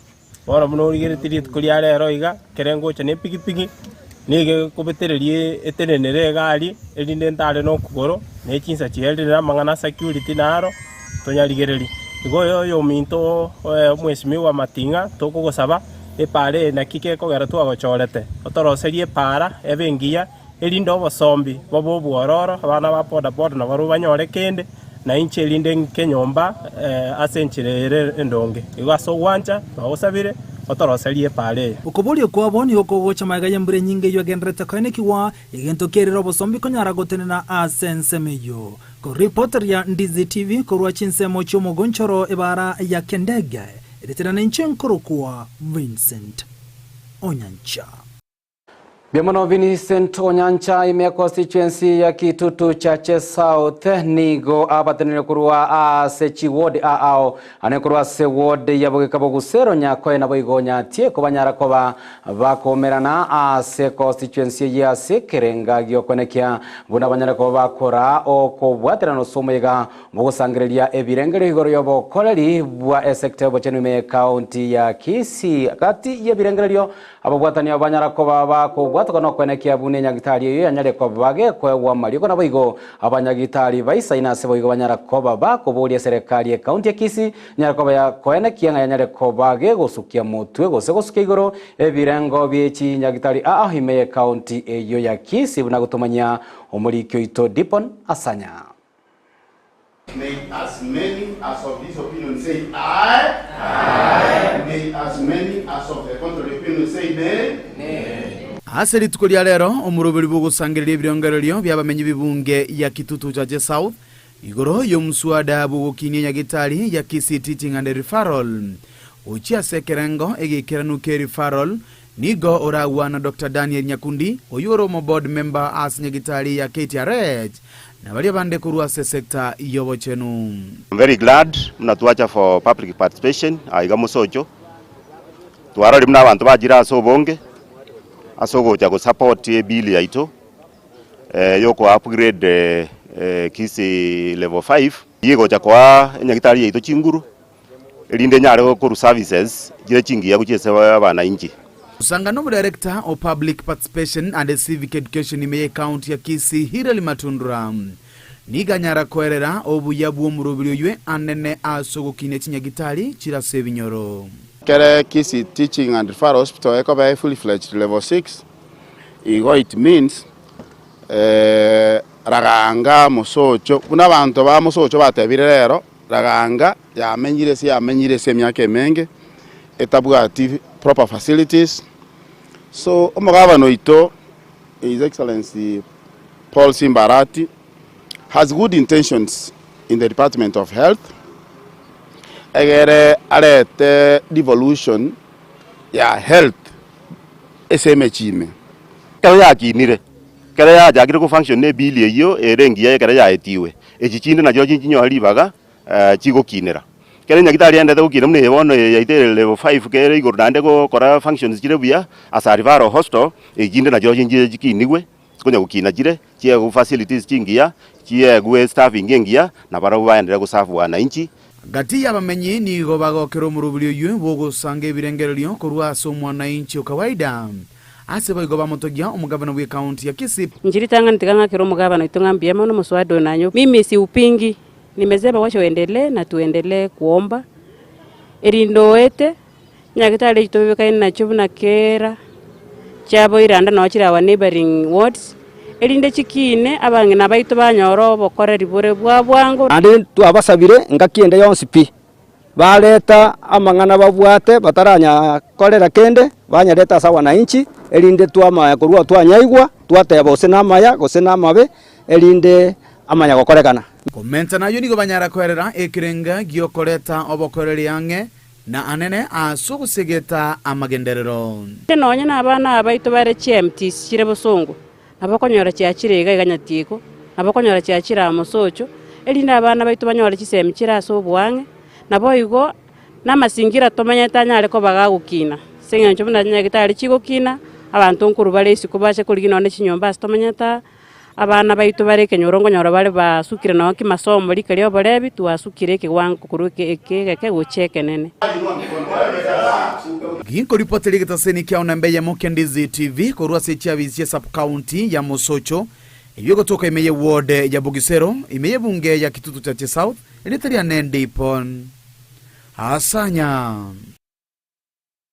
bono buna origeretie rituko ria rero iga, ekero ngocha na epigipigi, nigo ekobetereria etenenere egari, erinde ntare na okogoro, na echinsa chiaerire na amang'ana a security naro. Tonyarigererie. Igo oyominto omwesimigwa Mating'a tokogosaba epaara eye naki gekogera twagochorete, otoroserie epaara ebe engiya, erinde obosombi bobe obwororo, abana ba boda boda nabarobwo banyore kende, na inche erinde ng'ike nyomba ase enchera ere endonge. Igo ase ogwancha twagosabire, otoroserie epaara eye. Okoboria kwabo nigo kogocha magega y'embura enyinge eyio egendererete koenekigwa, egento kerire obosombi konyara gotenena ase ensemo eyio. Koripoteria Ndizi TV korwa chinsemo chi'omogonchoro ebaara ya Kendege, eretera nainche nkorokwa Vincent Onyancha. Mbuya mono Vincent Onyancha ime ya constituency ya Kitutu Chache South nigo abatenenire korwa ase chiward ao ane korwa ase ward ya Bogeka Bogusero Nyakoe naboigo Nyatie kobanyara koba Bakoumerana ase constituency eye ase ekerenga gi'okoenekia buna banyare koba bakora okobwaterana ase omoyega bw'ogosangereria ebirengererio igoro y'obokoreri bwa esecta y'obochenu ime y'ecounty ya Kisii. Gati y'ebirengererio ababwatani abo banyara koba bakobwatoka nokoenekia buna enyagitari eyio yanyare koba gekoegwa amariogo naboigo abanyagitari baisaine ase boigo banyara koba bakoboria eserekari y'ecounty ya Kisii Nyare koba ya koenekia ng'a yanyare koba gegosukia motwe gose gosukia igoro ebirengo bie chinyagitari aa ime ye county eyio ya Kisii buna gotomanyia omoriki oito Dipon Asanya. May as many as of this opinion say aye. Aye. May as many as of the contrary opinion say nay. Nay. Ase rituko ria rero, omoroberi bw'ogosangereria ebirengererio bi'abamenyi b'ebunge ya Kitutu Chache South Igoro y'omoswada bw'ogokinia nyagetari ya Kisii Teaching and Referral gochia ase ekerengo egeikeranu ke referral, nigo oragwana Doctor Daniel Nyakundi oyio ore omo board member ase nyagetari ya KTRH na baria bande korwa ase sector y'obochenu. I'm very glad buna twacha for public participation aiga Mosocho. Twarorire buna abanto bachire ase obonge ase ogocha go support ebill yaito. yoko upgrade Kisii level 5 eyio egocha koa enyagitari yaito chinguru erinde enyare korwa services chire chingiya gochia ase abananchi. Osanga nomodirector o Public Participation and Civic Education ime ye county ya Kisii Hillary Matundura nigo anyara koerera obuya bw'omoroberi oywe anene ase ogokinia chinyagitari chire ase ebinyoro. Ekere Kisii Teaching and Referral Hospital ekoba e fully fledged level 6, Igo it means raganga mosocho, buna abanto ba mosocho batebire rero, raganga yamenyire ase yamenyire ase emiaka emenge, etabwati proper facilities, so omogabana oito His Excellency Paul Simba Arati has good intentions in the department of health, egere arete devolution ya health. ase emechie ime. Ekero yakinire, ekero yachakire go function ne ebill eyio ere engiya ekero yaetiwe, echi chinde nachio chinyore ribaga chigokinera. Ekero enyagitari yaendete gokina buna eye bono eye yaito ere level 5 kere igoro naende gokora functions chire buya as a referral hospital, echi chinde nachio chinchire chikinigwe, chikonya gokina chire, chiegwe facilities chingiya, chiegwe staffing engiya, na barabwo baenderere go serve wananchi. Gati y'abamenyi nigo bagokera omoroberi oyio bw'ogosanga ebirengererio korwa ase omwananchi o kawaida. Ase boigo bamotogia omogabana bw'ecounty ya Kisii. Inche ritang'ani tiga ng'akere omogabana oito ng'a mbuya mono omoswada oyo nanywe. Mimi siupingi, nimesema wacha uendelee na tuendelee kuomba, erinde oete, Nyagetari echi tobibekaine nachio buna kera chiaboire ande noo chire our neighbouring wards, erinde chikiine abang'ina baito banyore obokoreri bore bwa bwango. Naende twabasabire engaki ende yonsi pi, bareta amang'ana babwate bataranyakorera kende, banyarete ase abananchi, erinde twamanya korwa twanyaigwa, twateba gose namaya gose namabe, erinde amanya gokorekana. Komenta nayio nigo banyara koerera ekerenga gi'okoreta obokoreri ang'e Na anene ase ogosegeta amagenderero. Naende nonya nabana aba baito bare chiMTs chire bosongo, nabo okonyora chiachire iga iga nyatieko, nabo okonyora chiachire aa mosocho, erinde abana baito banyore chisemi chire ase oboang'e, naboigo namasingira tomenyete anyare koba gagokina, ase eng'encho buna nyagetari chigokina, abanto nkorwa bare isiko bache korigia nonye chinyomba ase tomenyete aa. Abana baito bare ekenyoro nkonyora bare basukire nonye kimasomo rika ria oborebi twasukire ekewango korwa eke eke egeke gochia ekenene. Ginkoripoteria egetaseni kiao namba eyemo kia Ndizi TV korwa ase chiabisi chia sub-county ya Mosocho eyio egotoka ime ye ward ya Bugisero ime y'ebunge ya Kitutu Chache South erieta riane Ndipon Asanya.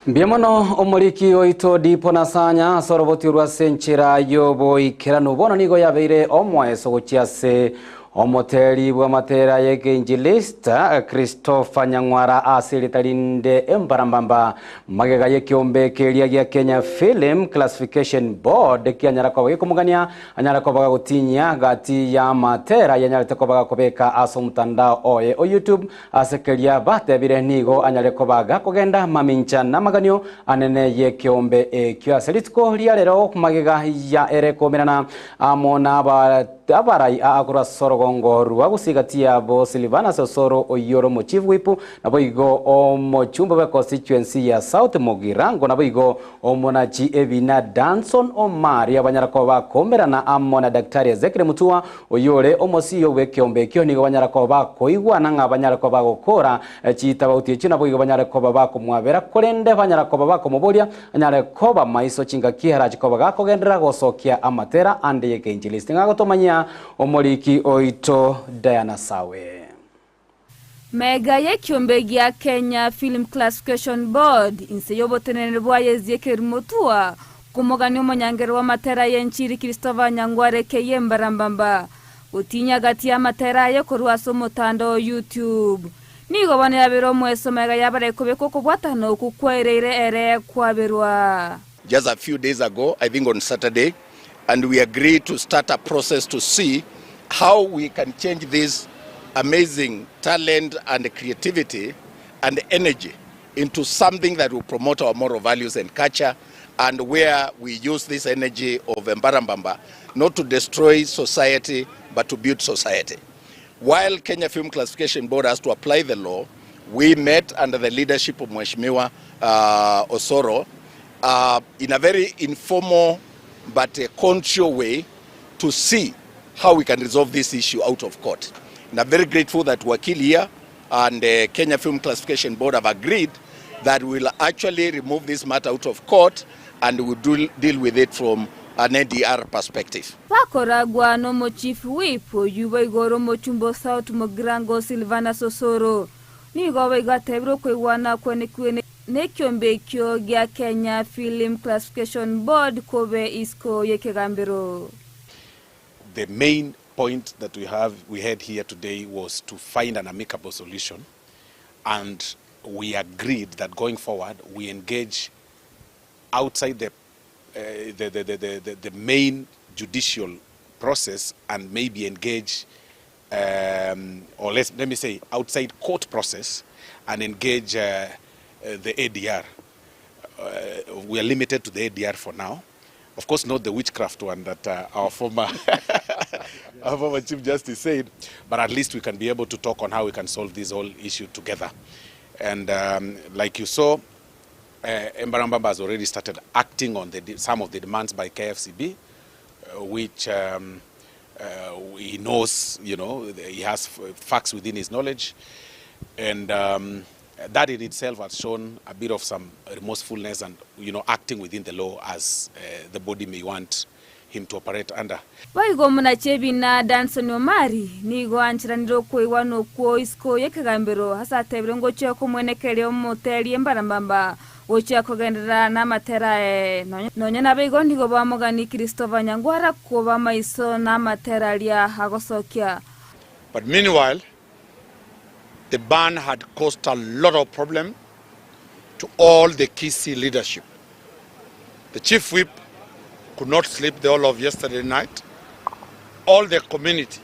Mbuya mono omoriki oito Dipo Nasanya ase oroboti orwo ase enchera y'oboikeranu. Bono nigo yabeire omoeso gochia ase Omoteri bw'amatera y'Ekeingilista, Christopher Nyang'wara ase erieta rinde Embarambamba, magega y'ekeombe keria gia Kenya Film Classification Board kianyara koba gekomogania anyare koba gagotinyia gati y'amatera yanyarete koba gakobeka ase omotandao oye o YouTube ase keria batebire nigo anyare koba gakogenda mamincha namaganio anene y'ekeombe ekio ase rituko ria rero magega ya ere koumerana amo naba Abarai aa korwa ase orogongo rwa gusii gati yabo Silvanus Osoro oyio ore omochief whip, naboigo omochumbe bwe constituency ya South Mugirango, naboigo omonachi ebina Danson Omari abanyara koba bakomerana amo na Daktari Ezekiel Mutua oyio ore omosiyo bw'ekeombe ekio nigo banyara koba bakoigwana ng'a banyare koba bagokora chitabauti echio naboigo banyare koba bakomwabera korende banyara koba bakomoboria Anyare koba maiso chingaki arache koba gakogenderera gosokia amatera ande y'ekeinjilisti. Ng'a gotomanyia omoriki oito Diana Sawe. Mega y'ekiombe gia Kenya Film Classification Board inse y'oboteneneri bwaye Ezekiel Mutua komogania omonyangero bw'amatera y'enchiri Christopher Nyangware Keye Mbarambamba gotinyia gati y'amatera aye korwa ase omotandao o YouTube. Nigo bono yabeire omweso magega y'abarai kobeka okobwatana okwo kwaereire ere kwaberwa. Just a few days ago, I think on Saturday, and we agreed to start a process to see how we can change this amazing talent and creativity and energy into something that will promote our moral values and culture and where we use this energy of Embarambamba not to destroy society but to build society. While Kenya Film Classification Board has to apply the law, we met under the leadership of Mheshimiwa uh, Osoro uh, in a very informal but a conscious way to see how we can resolve this issue out of court. And I'm very grateful that Wakili here and the Kenya Film Classification Board have agreed that we'll actually remove this matter out of court and we'll do, deal with it from an ADR perspective. Bakoragwa nomo chief whip oyio boigo ore omochumba o South Mugirango Silvanus Osoro nigo boigo atebire okoigwana kwenekigwe nekiombe ekio gia Kenya Film Classification Board kobe isiko yekegambero. The main point that we have we had here today was to find an amicable solution and we agreed that going forward we engage outside the, uh, the, the, the, the, the main judicial process and maybe engage um, or let's, let me say outside court process and engage uh, uh, the ADR. Uh, we are limited to the ADR for now. Of course, not the witchcraft one that uh, our former our former Chief Justice said, but at least we can be able to talk on how we can solve this whole issue together. And um, like you saw, uh, Embarambamba has already started acting on the, some of the demands by KFCB, uh, which um, uh, he knows, you know, he has facts within his knowledge. And um, that in itself has shown a bit of some remorsefulness and, you know, acting within the law as uh, the body may want him to operate under. Boigo omonachi ebina Danson Omari nigo ancheranire okoigwana okwo isiko y'ekegambero ase atebire ngochia komwenekeria omoteri embarambamba gochia kogenderera namatera aye. Nonya nabo igo nigo bamogani Christopher Nyangwara koba maiso namatera aria agosokia. But meanwhile, the ban had caused a lot of problem to all the Kisii leadership. The chief whip could not sleep the whole of yesterday night. All the community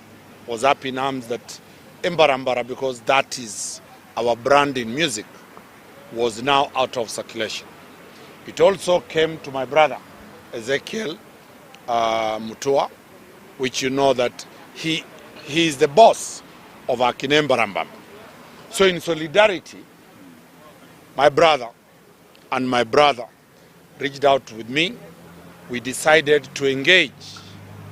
was up in arms that Embarambamba, because that is our brand in music, was now out of circulation. It also came to my brother, Ezekiel Mutua, which you know that he, he is the boss of Akine Embarambamba. So in solidarity, my brother and my brother reached out with me. We decided to engage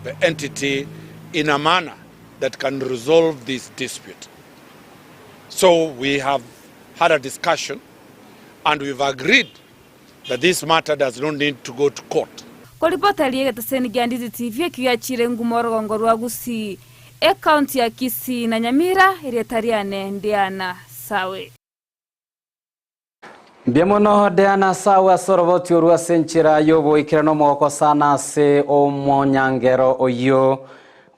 the entity in a manner that can resolve this dispute. So we have had a discussion and we've agreed that this matter does not need to go to court. Koripota eria egetaseni gia Ndizi TV ekio giachire nguma orogongo rwa Gusii, ekaunti ya Kisii na Nyamira erieta riane Ndiana Sawe. Mbuya mono Diana Sawe ase oroboti orwo ase enchera y'oboikeranu omogoko sana ase omonyangero oyio.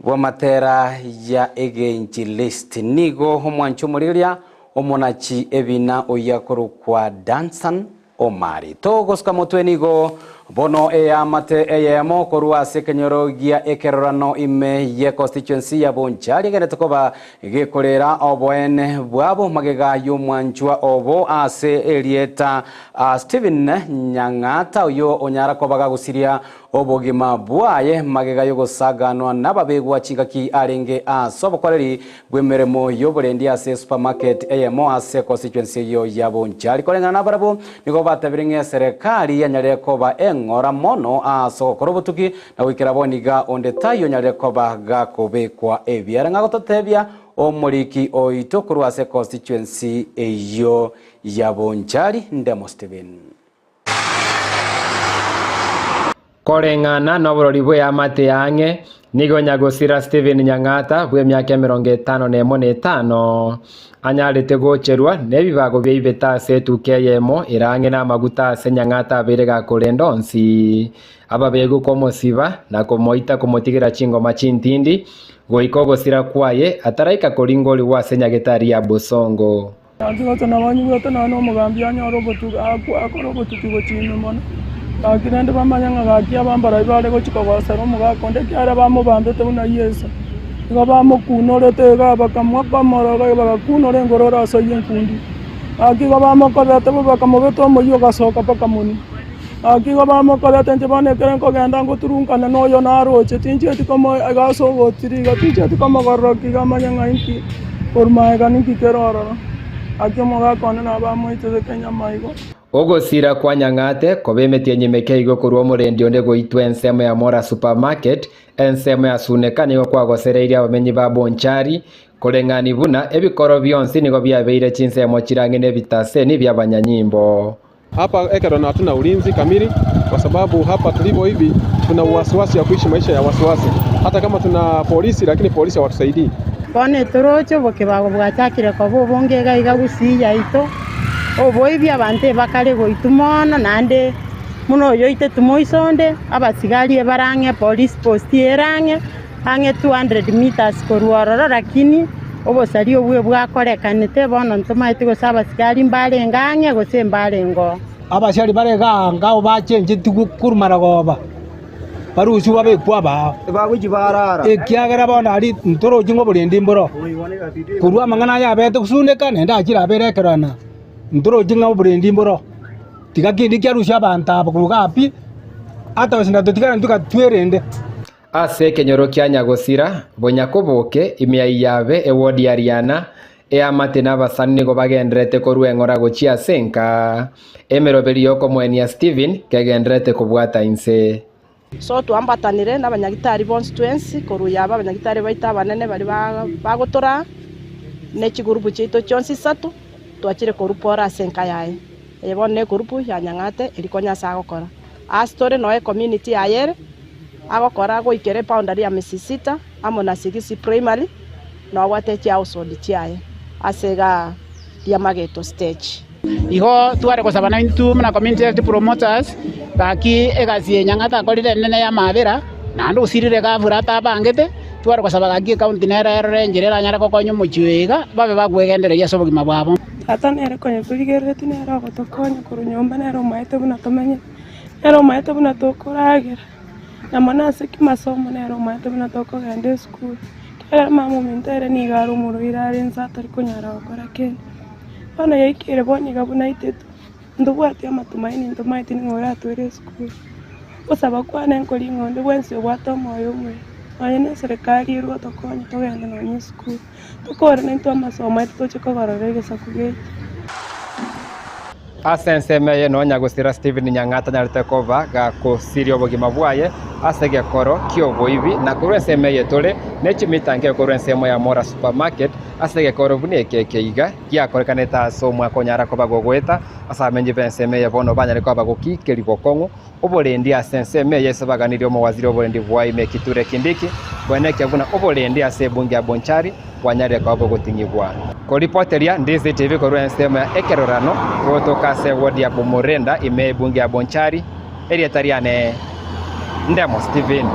Bw'amatera ya Egenjilisti. Nigo omwanchi omorigereria omonachi ebina oyio akorokwa Dansan Omari. Togosuka motwe nigo bono eamate eyemo korwa ase ekenyoro gia ekerorano ime ye constituency ya Bonchari egenderete koba gekorera oboene bwabo magega y'omwanchwa obo ase erieta Stephen Nyang'ata oyio onyara koba gagusiria Obogima bwaye magega y'ogosaganwa nababegwa chingaki arenge ase obokoreri bw'emeremo y'oborendi ase supermarket eyemo ase constituency eyio ya Bonchari. Koreng'ana nabarabwo nigo batebirie ng'a eserekari yanyarire koba eng'ora mono ase ogokora obotuki na goikera bono iga onde taiyo onyarire koba gakobekwa ebiara ng'a gototebia omoriki oito korwa ase constituency eyio ya Bonchari Ndemo Stephen. Koreng'ana noborori bw'eamate y'ang'e, nigo nyagosira Stephen Nyang'ata bw'emiaka emerongo etano nemo na etano, anyarete gocherwa nebibago biaibete ase etuka eyemo ere ang'e namaguta ase Nyang'ata abeire gakorenda onsi ababegu komosiba na komoita komotigera chingoma chintindi goika ogosira kwaye ataraika koringorigwa ase nyagetari ya Bosongo. Gaki gose nabo nyigwete nonya nomogambi anyore obotuki, akwe akore obotuki gochia ime mono. Gaki rende bamanye ng'a gaki abambarai bare gochia kogosera omogaka onde ekiagera bamobambete buna Yeso. Igo bamokunorete iga bakamwakamora bagakunora engoro ore ase oyio enkundi. Gaki igo bamokobete bo bakamobeta omoyio ogasoka mpaka monwe. Gaki igo bamokorete inche bono ekero nkogenda ngoturunkana noyo naroche, tinchieti komo iga ase ogotiri iga, tinchieti komogororokia iga amanye ng'a inki korwa magega ninki kere ororo. Gaki omogaka one nabo amoitete enyama igo. Ogosira kwa Nyang'ate koba emetienyi emeke igo korwa omorendi onde goitwa ensemo ya Mora Supermarket, ensemo ya Suneka nigo kwagosereirie abamenyi ba Bonchari, koreng'ani buna ebikoro bionsi nigo biabeire chinsemo chirang'e nebitaseni bi'abanyanyimbo. Hapa Ekerorano hatuna ulinzi kamili kwa sababu hapa tulivyo hivi tuna wasiwasi ya kuishi maisha ya wasiwasi. Hata kama tuna polisi lakini polisi hawatusaidii. Bono etoroche obokebago bwachakire koba obonge iga iga gusii yaito, oboibi abanto ebakare goitwa mono naende buna oyoitetwe moiso onde, abasigari ebare ang'e police post ere ang'e, ang'e 200 metres korwa ororo lakini obosaria obwo bwakorekanete bono ntomaeti gose abasigari mbarenge ang'e gose mbarenge oo. Abasiari bare igaa ngao bachenchetigwe korwa maragoba, barusigwe babekwe abao, ekiagera bono aria ntorochi ng'a oborendi mboro. Korwa amang'ana aya abete gosuneka, naende achire abere ekerorano, ntorochi ng'a oborendi mboro. Tiga kende kiarusia abanto aba korwa igaa pi, ata gose natotigara intwe twerende. Ase ekenyoro kia nyagosira, bonyakoboke, ime ya Iyabe, ewodi ya Riana, eamate na abasani nigo bagendererete korua eng'ora gochia ase enka. Emeroberi y'okomoenia Stephen kegendererete kobwata inse. So twambatanire nabanyagitari bonsi twensi korwa yaba abanyagitari baito abanene baria bagotoraa, ne chigurupu chiaito chionsi isato, twachire korupora ase enka yaye. Eye bono negurupu ya Nyang'ate eria konya ase agokora. Ase tore noe ecommunity yaye ere, agokora goikera eboundary ya Misisita amo na Sigisi Primary, nobwate chihousehold chiaye ase igaa riamageto stage. Igo tware gosaba naintwe buna community health promoters, gaki egasi eye Nyang'ate akorire enene y'amabera, naende osirire gafura atabangete, tware gosaba gaki ecounty nere erore enchera eranyare gokonya omochie oyo iga, babe bakwegendereria ase obogima bwabo. Tata nere konya torigereretie nere ogotokonya korwa nyomba nere omaete buna tomenyete, nere omaete buna tokoragera, na mono ase kimasomo nere omaete buna tokogenda esukuru. Ekiagera mama ominto ere nigo are omorwaire are inse atari konyara gokora kende. Bono yaikire bono iga buna aitetwe, ntobwati amatumaini ntomaeti ning'o oratwere esukuru. Ogosaba kwane nkori ng'a onde bwensi obwate omoyo omuya, nonye na eserekari erwe otokonye togende nonye esukuru. Tokore naintwe amasomo aito toche kogorora egesaku giaito. Ase ensemo eye nonya gosira Stephen Nyang'ata tanyarete koba gakosiria obogima bwaye ase egekoro ki'oboibi, na korwa ensemo eye tore ne chimita nke korwa ensemo ya Mora Supermarket ase egekoro buna eke eke iga giakorekanete ase omwaka onyara koba gogoeta ase abamenyi b'ensemo eye bono banyare koba gokikeria bokong'u Oborendi ase ensemo eye ase baganirie omowaziri oborendi bwa ime Kithure Kindiki koenekia buna oborendi ase ebunge ya Bonchari bwanyarire koba bogoting'igwa. Koripoteria Ndizi TV korwa ensemo ya ekerorano gotoka ase ewodi ya Bomorenda ime y'ebunge ya Bonchari, erieta riane Ndemo Stephen.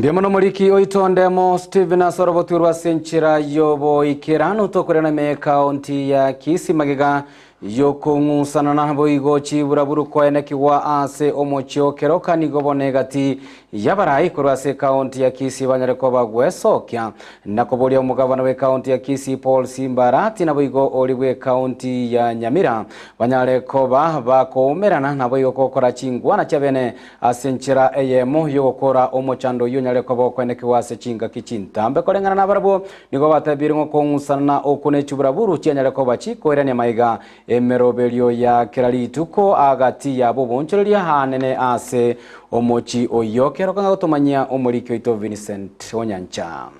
Mbuya mono omoriki oito Ndemo Stephen ase oroboti orwo ase enchera y'oboikeranu tokorera ime ekaunti ya Kisii magega y'okong'usanana boigo chiburaburu koenekigwa ase omochie o Keroka nigo bono egati y'abarai korwa ase ekaunti ya Kisii banyare koba gwesokia na koboria omogabana bw'ekaunti ya Kisii Paul Simba Arati naboigo oria bw'ekaunti ya Nyamira banyare koba bakoumerana naboigo gokora chingwana chiabene Ase enchera eyemo y'ogokora omochando oyio onyare koba okoenekigwa ase chingaki chintambe. Koreng'ana nabarabwo, nigo batebiire ng'a okong'usanana okwo ne chiburaburu chianyare koba chikoirania maiga emeroberio ya kera rituko agati yabo oboonchoreria aanene ase omochie oyio. Keroka ng'a gotomanyia omoriki oito Vincent Onyancha.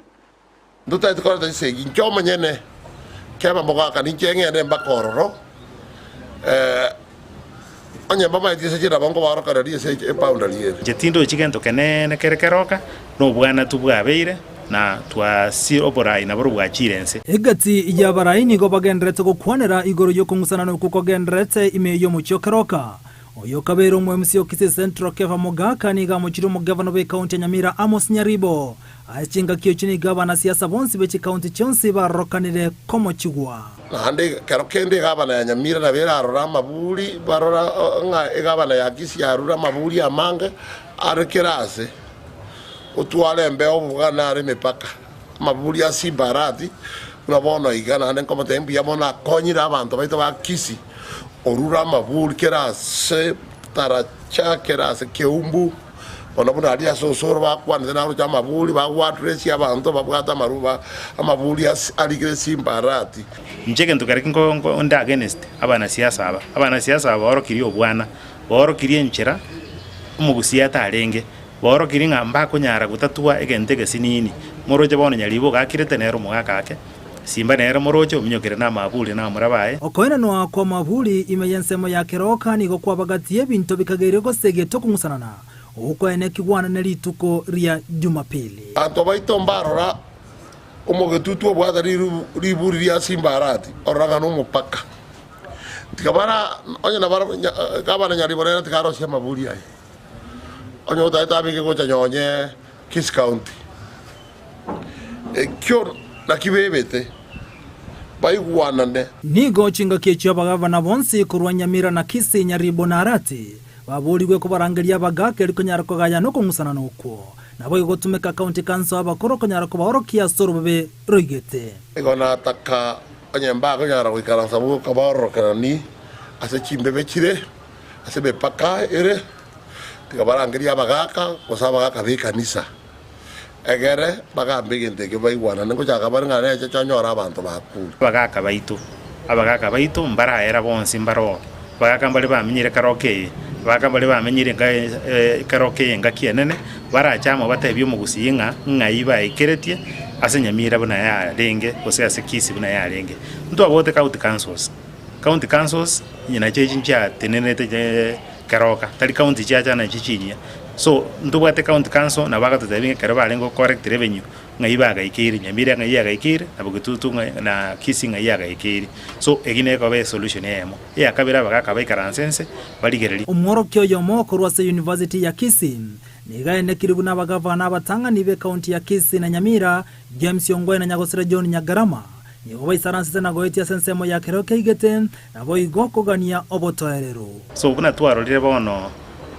Ntotaete koreta chisegi inche omonyene, keba mogoaka ninche ng'ende mpaka ororo, onye mbamaeti ase chinabo nkobaorokereria ase eboundary ere. Inche tindochi gento keneene kere keroka, na obwanatu bwabeire, na twasire oborai naborobwo bwachire ense. Egati y'abarai nigo bagendererete gokwanera igoro y'okong'usanana okwo kogendererete ime y'omochie o Keroka. Oyo okabeire omo-MC o Kisii Central Kefa Mogaka nigo amochire omogavana bw'ekaunti ya Nyamira Amos Nyaribo. Ase chingaki echio nigo abanasiasa bonsi be chikaunti chionsi barorokanire komochigwa. Naende ekero kende egavana ya Nyamira nabo erarore amaburi, barora ng'a egavana ya Kisii yarure amaburi amange are kera aase, otware embeo obogana are emepaka, amaburi a Simbarati, buna bono iga naende nkomotebia mbuya mono akonyire abanto baito ba Kisii, orure amaburi kera ase Taracha, kera ase Keumbu. Bono buna aria ase osoro bakwanete naroche amaburi, bagwaturesie abanto babwate amaruba amaburi ase arikire chimbarati. Inche egento keria nko nko nde against abanasiasa aba, abanasiasa aba baorokirie obwana, baorokirie enchera omogusii atarenge, baorokirie ng'a mbakonyara gotatua egento egesinini. Moroche bono Nyaribo ogakirete nere omogaka ake, Simba nere moroche ominyokire namaburi na amura baye. Okoenanwa kw'amaburi ime y'ensemo ya keroka nigo kwabagatie ebinto bikageire gose getokong'usanana, okwaenekigwana ne rituko ria Jumapili. Abanto baito mbarora omogetutu obwate riburi ria Simbarati, orora ng'a nomopaka. Tiga bara onye nabara gavana Nyaribo nere tiga arosie amaburi aye. Onye otagete abeke gocha nyonye Kisii County. Ekio nakio bebete baigwanane. Nigo chingaki echio abagavana bonsi korwa Nyamira na Kisii, Nyaribo na Arati, baborigwe kobarangeria abagaaka erio konyara kogayana okong'usanana okwo. Naboigo gotumeka County Council abakoro konyara kobaorokia ase orobobe roigete. Igo nataka onye mbakonyara goikaransa boka baorokeranie ase chimbebe chire, ase emepaka ere, tiga barangerie abagaaka gose abagaaka b'ekanisa. Egere bagambe egento ekio baigwanane, ngochaka bare ng'a neche chonyore abanto bakure. Abagaaka baito, abagaaka baito mbaraera bonsi mbaroo, abagaaka mbare bamenyire keroka eye, abagaaka mbare bamenyire enka keroka eye engaki enene, barache amo batebie omogusii ng'a ng'ai baikeretie ase Nyamira buna yarenge gose ase Kisii buna yarenge. Ntwabwate county councils, county councils inye nachio echi nchiatenenerete keroka, tari county chiacha nachio chinyia. So, ntobwate county council nabo bagatotebia ng'a ekero barenge go collect revenue ng'ai bagaikeire, Nyamira ng'ai yagaikeire, na Bogetutu ng'ai na Kisii ng'ai yagaikeire. So, eyio nekoba esolution eyemo. Eyakabere abagaka baikaranse nse, barigererie. Omworokia oyomo korwa ase University ya Kisii nigo aenekire buna abagavana abatang'ani b'ekaunti ya Kisii na Nyamira, James Ongwae na Nyagosira John Nyagarama, nigo baisaransete na goetia ase ensemo ya kereo keigete, naboigo kogania obotoereru. So buna twarorire bono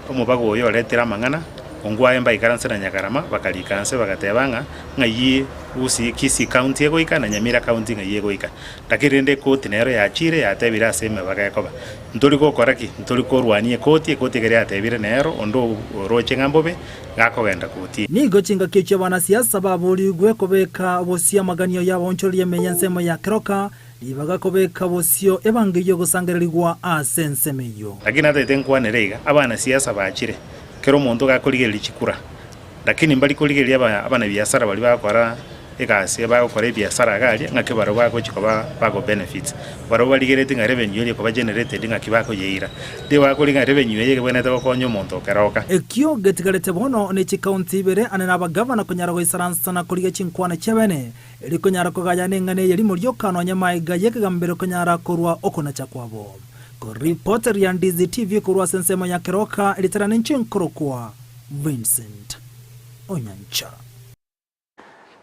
Omobaga oyo oretire amang'ana, ongwae mbaikaranse na Nyagarama, bakarika nse bagateba ng'a ng'ai Gusii Kisii County egoika na Nyamira County ng'ai egoika. Lakini rende ekoti nero yachire yatebire ase emebaga ekoba. Ntori gokora ki? Ntori korwania ekoti, ekoti ekero yatebire nero onde oroche ng'a mbobe gakogenda koti. Nigo chingaki echio abanasiasa baborigwe kobeka bosio amaganio y'abaonchoreria ime y'ensemo ya Keroka, Ribaga kobeka bosio ebango eyio gosangererigwa ase ensemo eyio. Lakini natagete nkwanere iga, abanasiasa bachire, kera omonto gakorigereria chikura, lakini mbari korigereria aba abanabiasara baria bagokora egasi bagokora ebiasara iga aria, ng'aki barabwo bagochi koba bago benefit. Barabwo barigereretie ng'a revenue eria ekoba generated ng'aki bakoyeira. Riria bakorigia ng'a revenue eye ebwenerete gokonya omonto okeroka. Ekio getigarete bono ne chikaunti ibere ane nabagavana konyara goisaransa na korigia chinkwana chiabene Erio konyara kogayana eng'ana eye rimo rioka nonya maega y'ekegambero konyara korwa okonacha kwabo. Koripoteria Ndizi TV korwa ase ensemo ya Keroka, ritera ninche nkorokwa Vincent. Onyancha.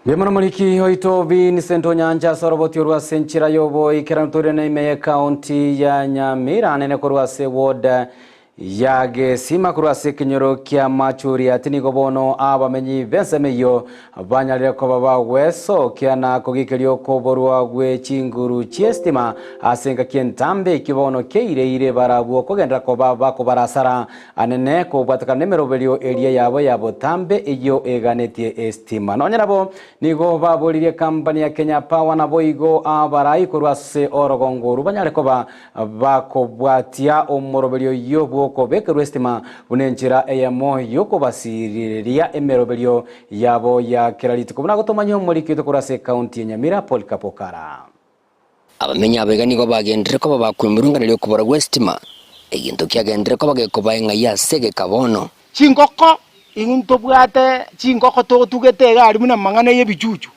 Mbuya mono moriki oito Vincent Onyancha ase oroboti orwo ase enchera y'oboikeranu toire na ime y'ekaunti ya Nyamira anene korwa ase ward ya Gesima korwa ase ekenyoro kia Machuriati nigo bono abamenyi b'ensemo eyio banyarire koba bagwesokia na kogikeria okoborwa gwe chinguru chi'estima ase engaki entambe ekio bono keireire barabwo kogenderera koba bakobarasara Anene kobwatekana nemeroberio eria yabo ya botambe eyio eganetie estima. Nonya nabo nigo baboririe ekampani ya Kenya Power naboigo abarai korwa ase orogongo orwo banyare koba bakobwatia omoroberio oyio bw'okobekerwa estima buna enchera eyemo y'okobasirireria emeroberio yabo ya kera rituko buna gotomanyia omoriki oito korwa ase ekaunti ya Nyamira Polycarp Okara. Abamenyi abaiga nigo bagenderere koba bakwemurunganeria okobora gw'esitima, egento kiagenderere koba gekoba eng'ai ase egeka bono. Chingoko, intobwate chingoko totugete iga aria buna amang'ana y'ebichuchu,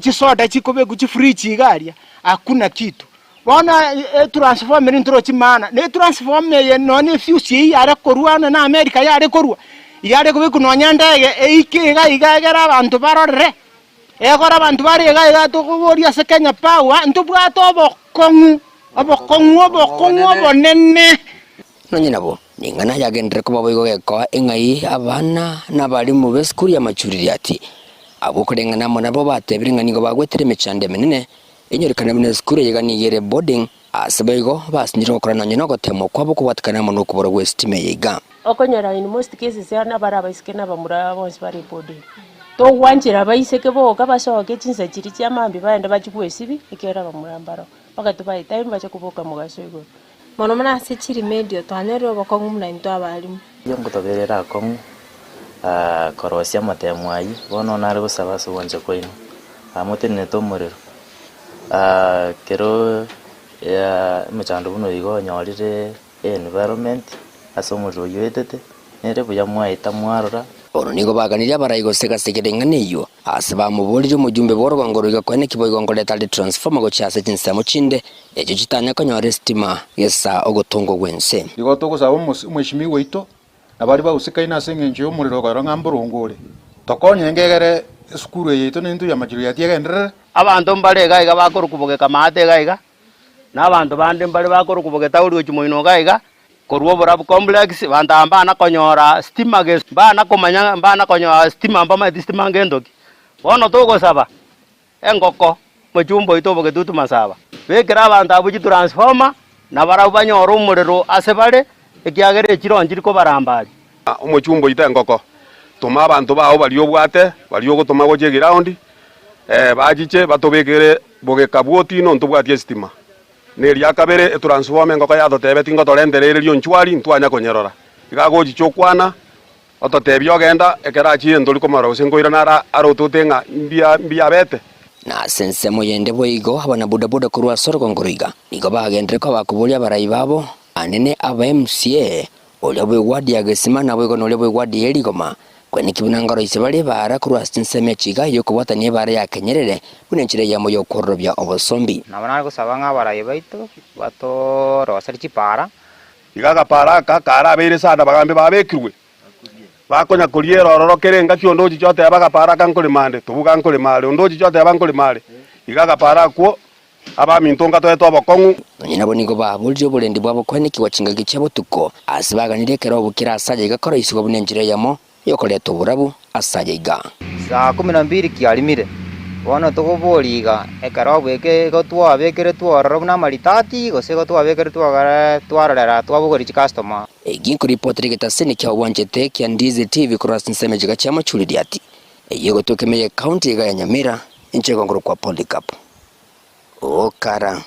chisoda chikobekwa chifridge iga aria, hakuna kitu. Bono etransformer eria ntorochi maana, na etransformer eye nonye na efuse eyio yare korwa ande na America yare korwa, yare kobekwa nonye endege eike iga iga egere abanto barorere. Ekero abanto bare iga iga tokoboria ase Kenya Power, ntobwate obokong'u, obokong'u, obokong'u obonene. Nonye nabo, ning'ana yagenderere koba boigo gekoa eng'ai abana na abalimu b'esukuru y'amachuririati. Abwo koreng'ana amo nabwo batebire ng'a nigo bagwetire emechando emenene, enyorekane buna esukuru eye iga nigo ere boarding, ase boigo basinyire gokora nonye nogoteemwa kwabo kobwatekana amo nokobora gw'esitima eye iga. Okonyora in most cases aa nabare abaiseke na abamura bonsi bare boarding. Togwanchera abaiseke boka basoke chinsa chiria chia mambia baende bachie gwesibia ekiagera abamura mbaroo, mpaka tobae time bache koboka mogaso igoro. Mono mono ase chirimedio twanyorire obokong'u buna intwe abalimu. Eyio ngotoberera akong'u korosia amatemo ayio, bono nare gosaba ase ogwancha kwaino, motenenete omorero, kero emechando buna oyo iga onyorire environment ase omorero oyio oetete, nere buya mwaeta mwarora. Bono nigo baganirie abarai gose gasekera eng'ana eyio, ase bamoboririe omojumbe bw'orogongo roiga koene ki boigo nkoreta are transformer gochia ase chinsemo chinde, echio chitanya konyora esitima gesa ogotongwa gw'ense. Igo togosaba omweshimiwa oito na baria bagusekaine ase engencho y'omorero okorora ng'a mboronge ore, tokonyenge egere esukuru eye yaito nentwe y'amachiko yaito egenderere. Abanto mbare iga iga bakorokwa bogeka-maate iga iga, na abanto bande mbare bakorokwa bogetauri gochia moino iga iga, korwa oborabu complex, abanto aba mbana konyora stima gese, mbana komanya mbana konyora stima mbamaeti stima ngento ki. Bono togosaba, engoko, mochumba oito obogetutu masaba, bekera abanto abwo chitransformer, na barabwo banyore omorero ase bare, ekiagera echiro nchiri kobarambaria. Omochumba oito engoko, toma abanto bao baria obwate, baria ogotoma gochia eground, bachiche batobekere bogeka bw'otiino ntobwati esitima. Na eria kabere etransformer engoko yatotebeti ngotorentere ere rionchwari ntwanya konyerora. Iga agochicha okwana, ototebia ogenda, ekero achire ntori komorora gose nkoirana ara arotote ng'a mbuya mbuya abete. Na ase ensemo yende boigo abanabodaboda korwa ase orogongo roiga nigo bagenderere koba bakoboria abarai babo, anene aba MCA, Oria bw'egwadi ya gesima naboigo noria bw'egwadi ye rigoma, kweneki buna ngoroisie bare ebaara korwa ase chinsemo echi iga y'okobwatania ebaara ya kenyerere buna enchera eyemo y'okwororobia obosombi. Nabo nare gosaba ng'a abarai baito batoroserie chipaara. Iga agapaara aka karabeire sana abagambi babekirwe, bakonya koriera ororo kera engaki onde ochiche oteba agapaara aka nkorema ande, tobuga nkorema are, onde ochiche oteba nkorema are. Iga agapaara akwo Abaminto ngatoete obokong'u. Nonya nabo nigo baborire oborendi bwabo koenekigwa chingaki chia botuko, aase baganirie ekero obokire ase aya iga koroisigwa buna enchera eyemo y'okoreta oborabu ase aya iga. Saa kumi na mbili kiarimire, bono tokoboria iga, ekero obweke igo twabekeretwe ororo buna amaritati, gose igo twabekeretwe ogere twarorera twabogoria chicustomer. Eki nkoripotera egetaseni kia obwanchete kia Ndizi TV korwa ase chinsemo chiga chia Machuririati, eyio egotoka ime ye county iga ya Nyamira, inche igo nkorokwa Polycarp. Okara.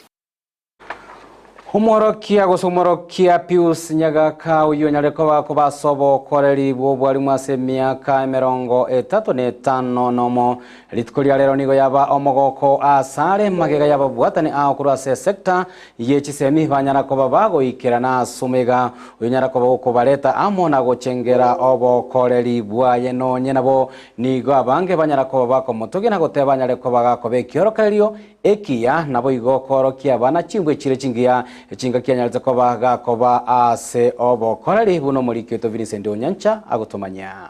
Omworokia gose omworokia Pius Nyagaka oyio onyare koba koba ase obokoreri bw'obwarimu ase emiaka emerongo etato na etano nomo. Rituko ria rero nigo yaba omogoko asare magega y'ababwatani ao korwa ase esecta ye chisemi banyara koba bagoikerana ase omega oyio onyara koba gokobareta amo na gochengera obokoreri bwaye nonye nabo Nigo abange banyara koba bakomotogia na goteba anyare koba gakoba ekiorokererio ekiya, naboigo koorokia abana chimbwa echire chingiya chingaki anyarete koba gakoba ase obokoreri, buna omoriki oito Vincent Onyancha agotomanyia.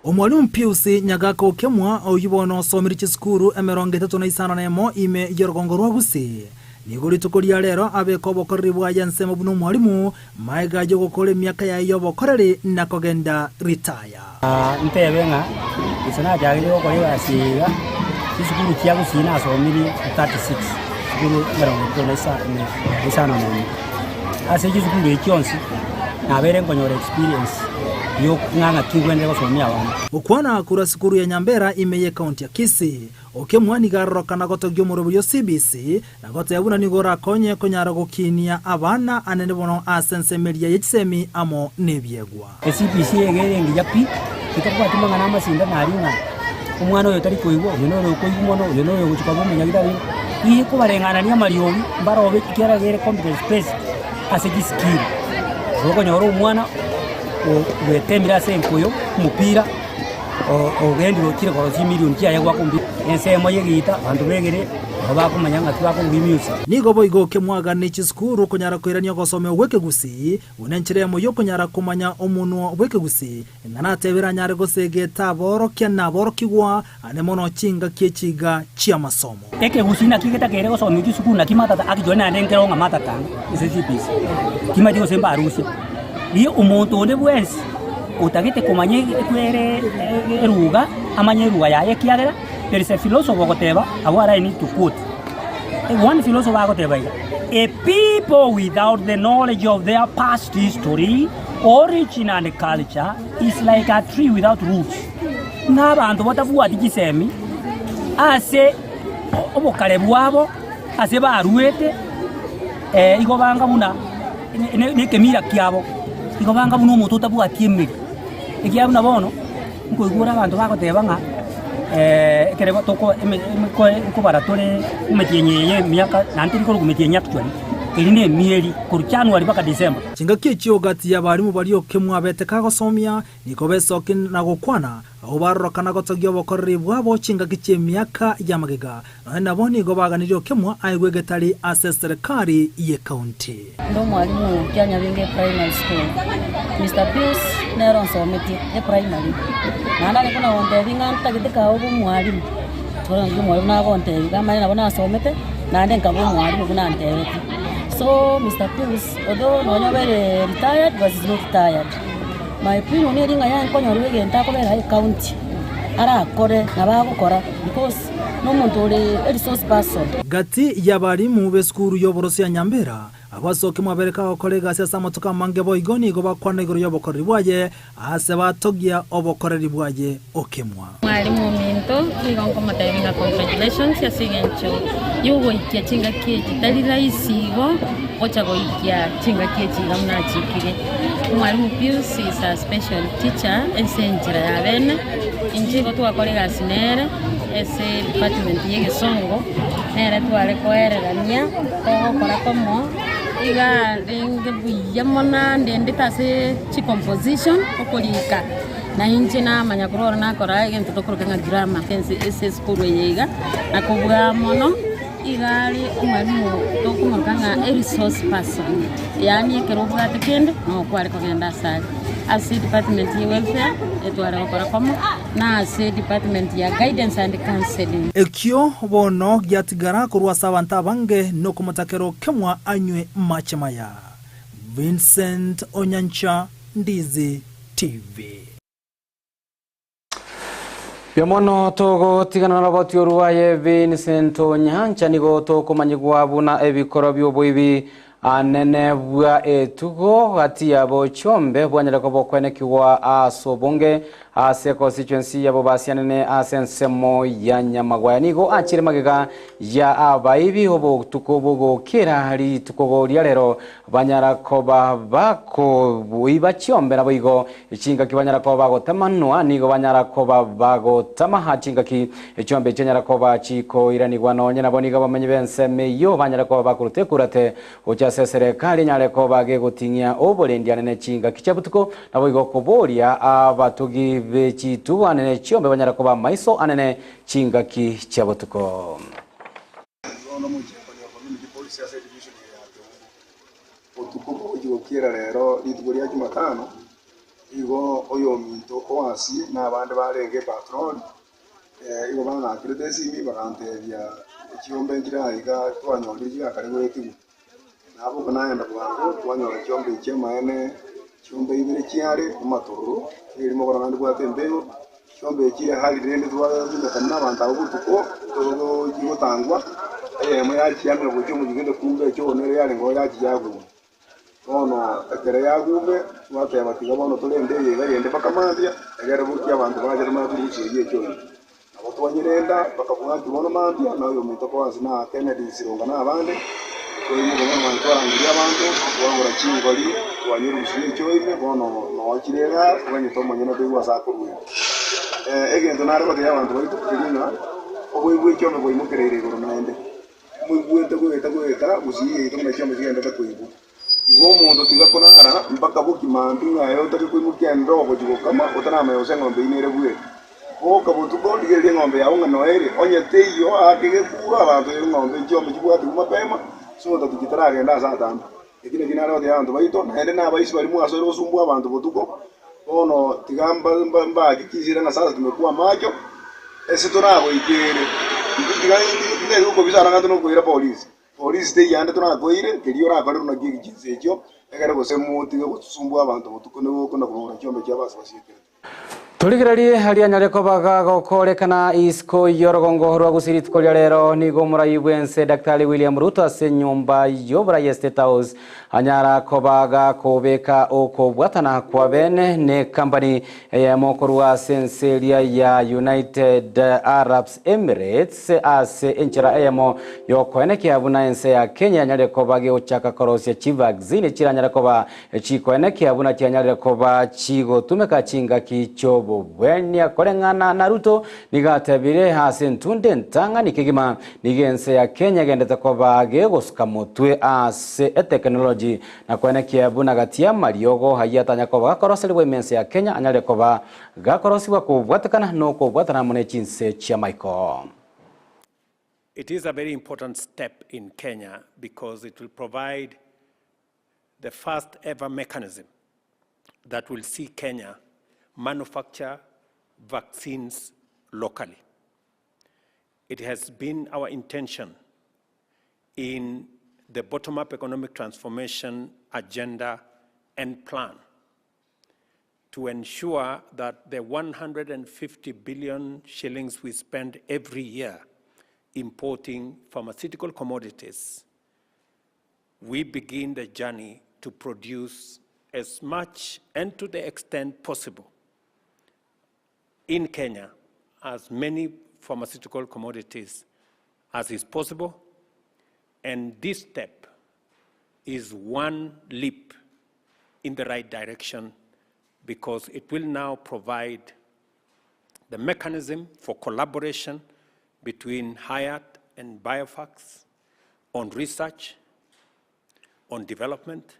Omwalimu Pius Nyagaka Okemwa, oyio bono osomirie chisukuru 35 ime y'orogongo rwa Gusii, nigo rituko ria rero abeka obokoreri bwaye ensemo buna omwalimu, magega y'ogokora emiaka yaye y'obokoreri na kogenda ritaya. Ntebe ng'a inche nachagire gokora egasi eye iga, chisukuru chia Gusii nasomirie 36, chisukuru 31. Ase chisukuru echi chionsi, nabeire nkonyora experience yo ng'a ng'aki ngwenerete gosomia abana. Gokwana korwa sukuru ya Nyambera ime y'ekaunti ya Kisii, Okemwa nigo arorokana gotogia omoroberio o CBC na goteba buna nigo orakonye konyara gokinia abana anene bono ase ensemo eria ye chisemi amo nebiegwa. CBC ege ere engiya pi, etabwati mang'ana amasindano aria ng'a omwana oyo tari koigwa, oyo noro okoigwa mono, oyo noyo ogochia koba omonyagitari, riria ekobareng'anania amariogi, mbarobe ekiagera ere competence based ase chiskill. Igo okonyora omwana bwetemire ase enkoyo, omopira, ogendire ochire korosia chimilion chiaye goaka omopira, ensemo ya egeita, abanto begere, nabo bakomanya ng'aki bakobugia emusic. Nigo boigo okemwaga ne chisukuru konyara koirania ogosomigwa gw'ekegusii Buna enchera eyemo y'okonyara komanya omonwa bw'ekegusii, ng'a natebire anyare gosegeta aborokia na aborokigwa ane mono chingaki echiga chi'amasomo. Ekegusii naki getakeire gosomia chisukuru naki matata actually naende nkero ng'a matata ase CBC timanyeti gose mbarusie. Riria omonto onde bwensi otagete komanya ekwere eruga amanye eruga yaye ekiagera there is a philosopher ogoteba abwo are I need to quote. One philosopher agoteba iga, A people without the knowledge of their past history, origin and culture is like a tree without roots. Ng'a abanto batabwati chisemi ase obokare bwabo, ase baruete, eh, igo banga buna nekemira kiabo, igo banga buna omonto otabwati emeri. Ekiagera buna bono, Nkoigwa ore abanto bagoteba ng'a ekero toko eme nkobara tore emetienyi eye emiaka naende teri korokwa metienyi actually, eri na emieri korwa January mpaka December. Chingaki echio gati y'abarimu baria okemwa abete kagosomia, nigo besokia na gokwana, abwo barorokana gotogia obokoreri bwabo chingaki chi'emiaka y'amagega. Nonya nabo nigo baganirie okemwa aegwe egetari ase eserekari y'ekaunti. Inde omwalimu o Kianyabinga Primary School. Mister Pius nere onsometie eprimary, naende are buna gontebia ng'a ntagete kabe obe omwalimu, bono naki omwalimu nagontebia iga amanye nabo nasomete, naende nkaba omwalimu buna antebetie. So Mister Pius although nonya obeire retired but is not tired. My opinion eri ng'a yaye nkonyorwa egento akobera ecounty, arakore nabo agokora because. Nomonto ore a resource person. Gati y'abalimu b'esukuru y'oboroso ya Nyambera, abasoki mwabereka gokora egasi ase amatuko amange boigo nigo bakwana igoro y'obokoreri bwaye ase batogia obokoreri bwaye okemwa. Mwalimu ominto, nigo nkomotebia ng'a congratulations ase eng'encho y'ogoikia chingaki echi tari rahisi igo gocha goikia chingaki echi iga buna achikire. Omwalimu Pius is a special teacher ase enchera ya bene. Inche igo twakora egasi nere ase edepartment ya egesongo, nere tware koererania, togokora komo, iga arenge buya mono andendete ase chicomposition, okorika, na inche namanya korwa oro nakora egento tokoroka ng'a grammar ase esukuru eye iga, na kobua mono. Iga are omwalimu tokomoroka ng'a a resource person, yaani ekero obwate kende noo kware kogenda ase are. Ase department ya welfare etware gokora komo, na ase department ya guidance and counselling. Ekio bono giatigara korwa ase abanto abange nokomotakera okemwa anywe mache maya. Vincent Onyancha, Ndizi TV. Biomono togotigana noroboti orwaye Vincent Onyancha nigo tokomanyigwa buna ebikoro bi'oboibi anene bwa etugo gati yabo chiombe bwanyare koba okwenekigwa ase obonge ase constituency yabo basianene ase ensemo ya Nyamagwaya nigo achire magega ya abaibi obotuko bogokera rituko ria rero Banyara koba bakoiba chiombe naboigo chingaki banyara koba bagotamanwa, nigo banyara koba bagotamaha chingaki chiombe chianyara koba chikoiranigwa. Nonye nabo nigo abamenyi b'ensemo eyio banyare koba bakoruta ekurate gochia ase eserekari enyare koba gegoting'ia oborendi anene chingaki chia botuko, naboigo koboria abatugi be chitugo anene chiombe banyare koba amaiso anene chingaki chia botuko. Botuko bogochia gokiera rero rituko ria Jumatano, Igo oyominto oasie na abande barenge epatrol, igo bang'akerete esimi bagantebia chiombe nchire aiga twanyorire chigakare goetigwa. Naboka nagenda bwango twanyora chiombe echi amaene, chiombe ibere chiare amatororo, erimo bono naende bwate embego, chiombe echi ehari rende twabimekana na abanto abwo botuko, chigotangwa, eyemo yachiamera gochia omochie gete kumbe echoo nere yarenge oo yachia yaguma. Bono ekero yagume, twateba tiga bono torende eye iga eyende mpaka mambia, egere bokia abanto bache tomanye korusia eyio echoo ime. Nabo twanyerenda mpaka bwaki bono mambia, na oyominto Boazi na Kennedy Sironga na abande, twaimoka bono mambia twarangeria abanto, twagora chingori, twanyerusia echoo ime, bono noo chire igaa, toganyete omonyene toigwe ase akoruera. Egento nare gotebia abanto baito keria ng'a, oboibi bwe chiombe bwaimokereire igoro naende. Moigwete goeta goeta gusii yaito buna chiombe chigenderete koigwa. Igo omonto tiga konara mpaka bokie mambia ng'a ere otake koimokia endoo gochia gokama otaramanya gose eng'ombe eyio nere bweka. Boka botuko rigereria eng'ombe yao ng'a noe ere, onye teiyo aake gekuro abanto eng'ombe chiombe chibwatigwe mapema so that chitaragenda ase atambe. Eki nakio nare gotebia abanto baito, naende nabaisi baria mwasoire gosumbua abanto botuko, bono tiga mbahakikisire ng'a sasa tumekua amacho, ase toragoikere, intwe tiga tintagete gokobisa ng'a tonokoira polisi, polisi teiyo ande torakoire, keria orakorerwe nakio eki chinsa echio, ekere gose motige gosumbua abanto botuko nigo okona kobora chiombe chiabo ase basiekerete. Torigererie aria anyare koba gagokorekana isiko y'orogongo rwa Gusii rituko ria rero. Nigo omorai bw'ense Daktari William Ruto ase enyomba y'oborai ya State House anyara koba gakobeka okobwatana kwa bene ne company eyemo korwa ase ense eria ya United Arabs Emirates ase enchera eyemo y'okoenekia buna ense ya Kenya yanyarire koba gegochaka korosia chivaccine chiranyare koba Chikoenekia buna chianyarire koba chigotumeka chingaki chi'obobwenia koreng'ana na Ruto nigo atebire ase entunde entang'ani kegima nigo ense ya Kenya egendete koba gegosuka motwe ase etekinoloji na koenekia buna gati y'amariogo ayio atanya koba gakoroserigwa ime ense ya Kenya anyarire koba gakorosigwa kobwatekana nokobwatana amo ne chinse chi'amaiko. It is a very important step in Kenya because it will provide the first ever mechanism that will see Kenya manufacture vaccines locally. It has been our intention in the bottom-up economic transformation agenda and plan to ensure that the 150 billion shillings we spend every year importing pharmaceutical commodities, we begin the journey to produce as much and to the extent possible in Kenya as many pharmaceutical commodities as is possible. And this step is one leap in the right direction because it will now provide the mechanism for collaboration between Hayat and Biofax on research, on development,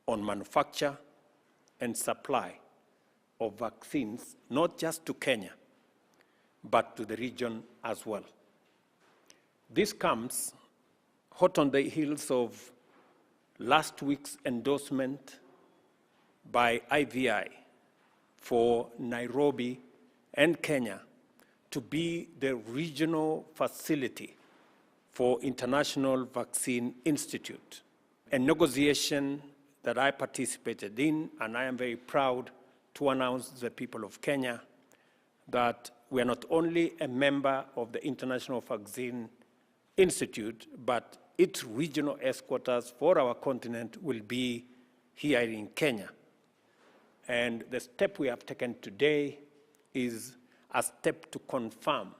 on manufacture and supply of vaccines, not just to Kenya, but to the region as well. This comes hot on the heels of last week's endorsement by IVI for Nairobi and Kenya to be the regional facility for International Vaccine Institute, a negotiation that I participated in, and I am very proud to announce to the people of Kenya that we are not only a member of the International Vaccine Institute, but its regional headquarters for our continent will be here in Kenya. And the step we have taken today is a step to confirm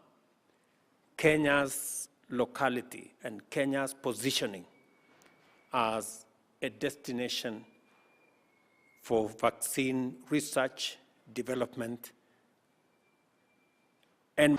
Kenya's locality and Kenya's positioning as a destination for vaccine research, development, and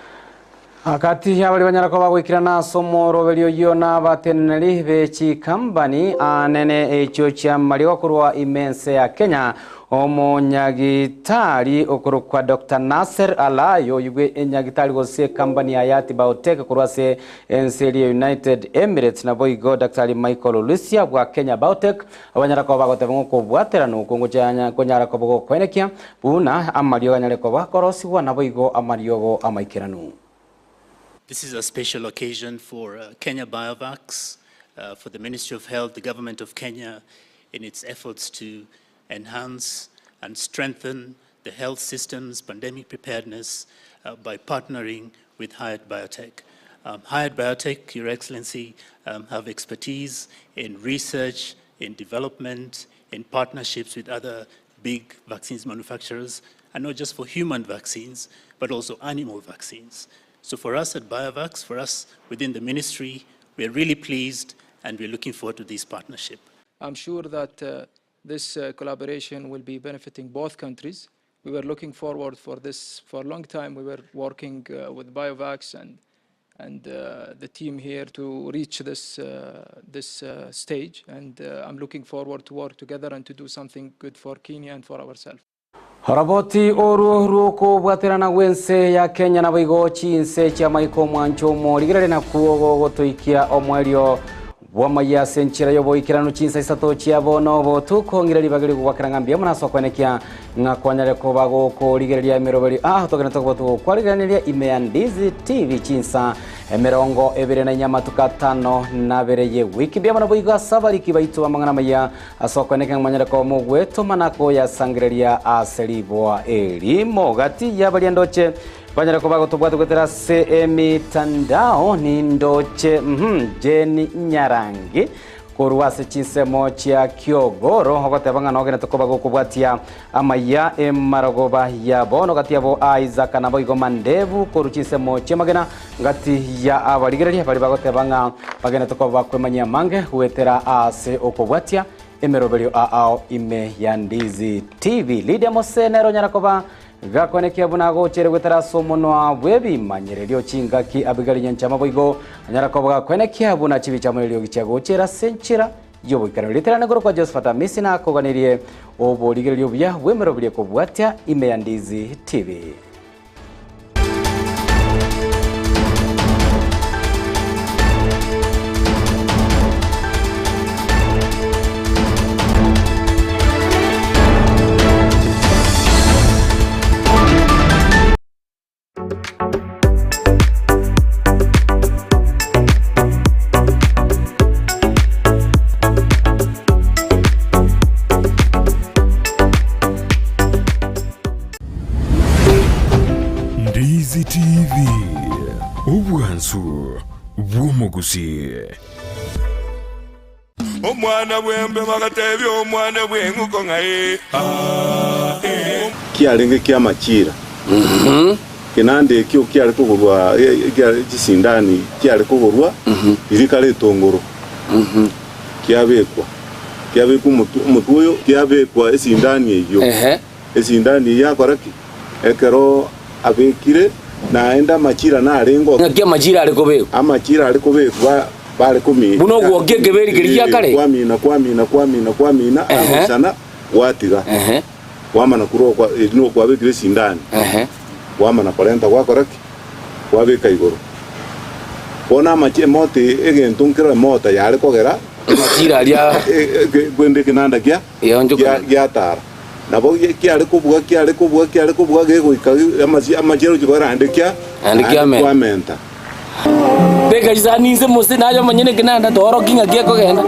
Agati y'abaria banyara koba goikerana ase omoroberio oyio nabateneneri be chikambani anene echio chi'amariogo korwa ime ense ya Kenya, omonyagitari okorokwa Doctor Nasser Alayo oyio bwe enyagitari gose ekambani ya Hayat Biotech korwa ase ense eria ya United Emirates naboigo Daktari Michael Olusia bwa Kenya Biotech abanyara koba bagoteba ng'a okobwaterana okwo ngochia konyara koba gokoenekia Buna amariogo anyare koba akorosigwa, naboigo amariogo amaikeranu. This is a special occasion for Kenya Biovax, for the Ministry of Health, the Government of Kenya, in its efforts to enhance and strengthen the health system's pandemic preparedness by partnering with Hayat Biotech. Hayat Biotech, Your Excellency, have expertise in research, in development, in partnerships with other big vaccines manufacturers, and not just for human vaccines, but also animal vaccines. So for us at BioVax, for us within the ministry, we're really pleased and we're looking forward to this partnership. I'm sure that this collaboration will be benefiting both countries. We were looking forward for this for a long time. We were working with BioVax and the team here to reach this stage, and I'm looking forward to work together and to do something good for Kenya and for ourselves. Oroboti oru rw'okobwaterana gw'ense ya Kenya naboigo chinse chi'amaiko omwancho omorigereria nakwo gogotoikia omoerio bw'amayia ase enchera y'oboikeranu chinsa isato chia bono obotuko ng'ire ribaga ri'ogwakera ng'a mbuya mono ase okwenekia ng'a kwanyare koba gokorigereria emeroberio aa togenete koba togokwarigereria ime ya Ndizi TV chinsa emerongo ebere na inya amatuko atano na abere y'ewiki. Mbuya mono boigo ase abariki baito b'amang'ana amaya ase okwenekia ng'a mwanyare koba mogwetoma na koyasangereria ase riboa erimo. Gati y'abaria ndoche banyare koba gotobwata goetera ase emitandao nindoche Jane Nyarangi korwa ase chinsemo chia Kiogoro ogoteba ng'a nogenete koba gokobwatia amaya emarogoba ya bono gati yabo Isaac naboigo Mandevu korwa chinsemo chi'amagena gati ya abarigereria baria bagoteba ng'a bagenete koba bakwemanyia amange goetera ase okobwatia emeroberio ao ime ya Ndizi TV. Lydia Mose nere onyara koba Gakwanekia buna agochere goetera ase omonwa bw'ebimanyererio chingaki Abigaili nyanchama boigo anyara koba gakwenekia buna chibicha amo neriogi chiagochera ase enchera y'oboikeranu. Riterane korokwa Josephat Amisi nakoganirie oborigereria obuya bw'emeroberio ekobwatia ime ya Ndizi TV. Ndizi TV, obwansu bw'omogusii. Omwana bw'embe bagatebia omwana bw'eng'uko ng'a ee, aa, ee. Kiarenge ki'amachira, kenanda ekio kiare kogorwa chisindani chiare kogorwa riria kare etongoro, kiabekwa kiabekwa omotwe omotwe oyo kiabekwa esindani eyio, esindani eyio yakora ki? Ekero abekire, naende amachira narenge. Ng'aki amachira are kobekwa? Amachira are kobekwa bare komi. Buna ogwokia ekeberi keria gia kare? Kwamina, kwamina, kwamina, kwamina, agoisana, gwatiga. Kwamana korwa okwa, eri nigo kwabekire esindani. Kwamana korenta gwakora ki? Kwabeka igoro. Bono amache emota egento nkero emota yare kogera. Amachira aria. Kwende ekenanda kia. Giatara. Nabo kiare kobua, kiare kobua, kiare kobua, gegoika amachie arochie kogera naende kia, Naende naende kwamenta. Beka chisani inse mose naye omonyene ekenanda toorokie ng'aki ekogenda.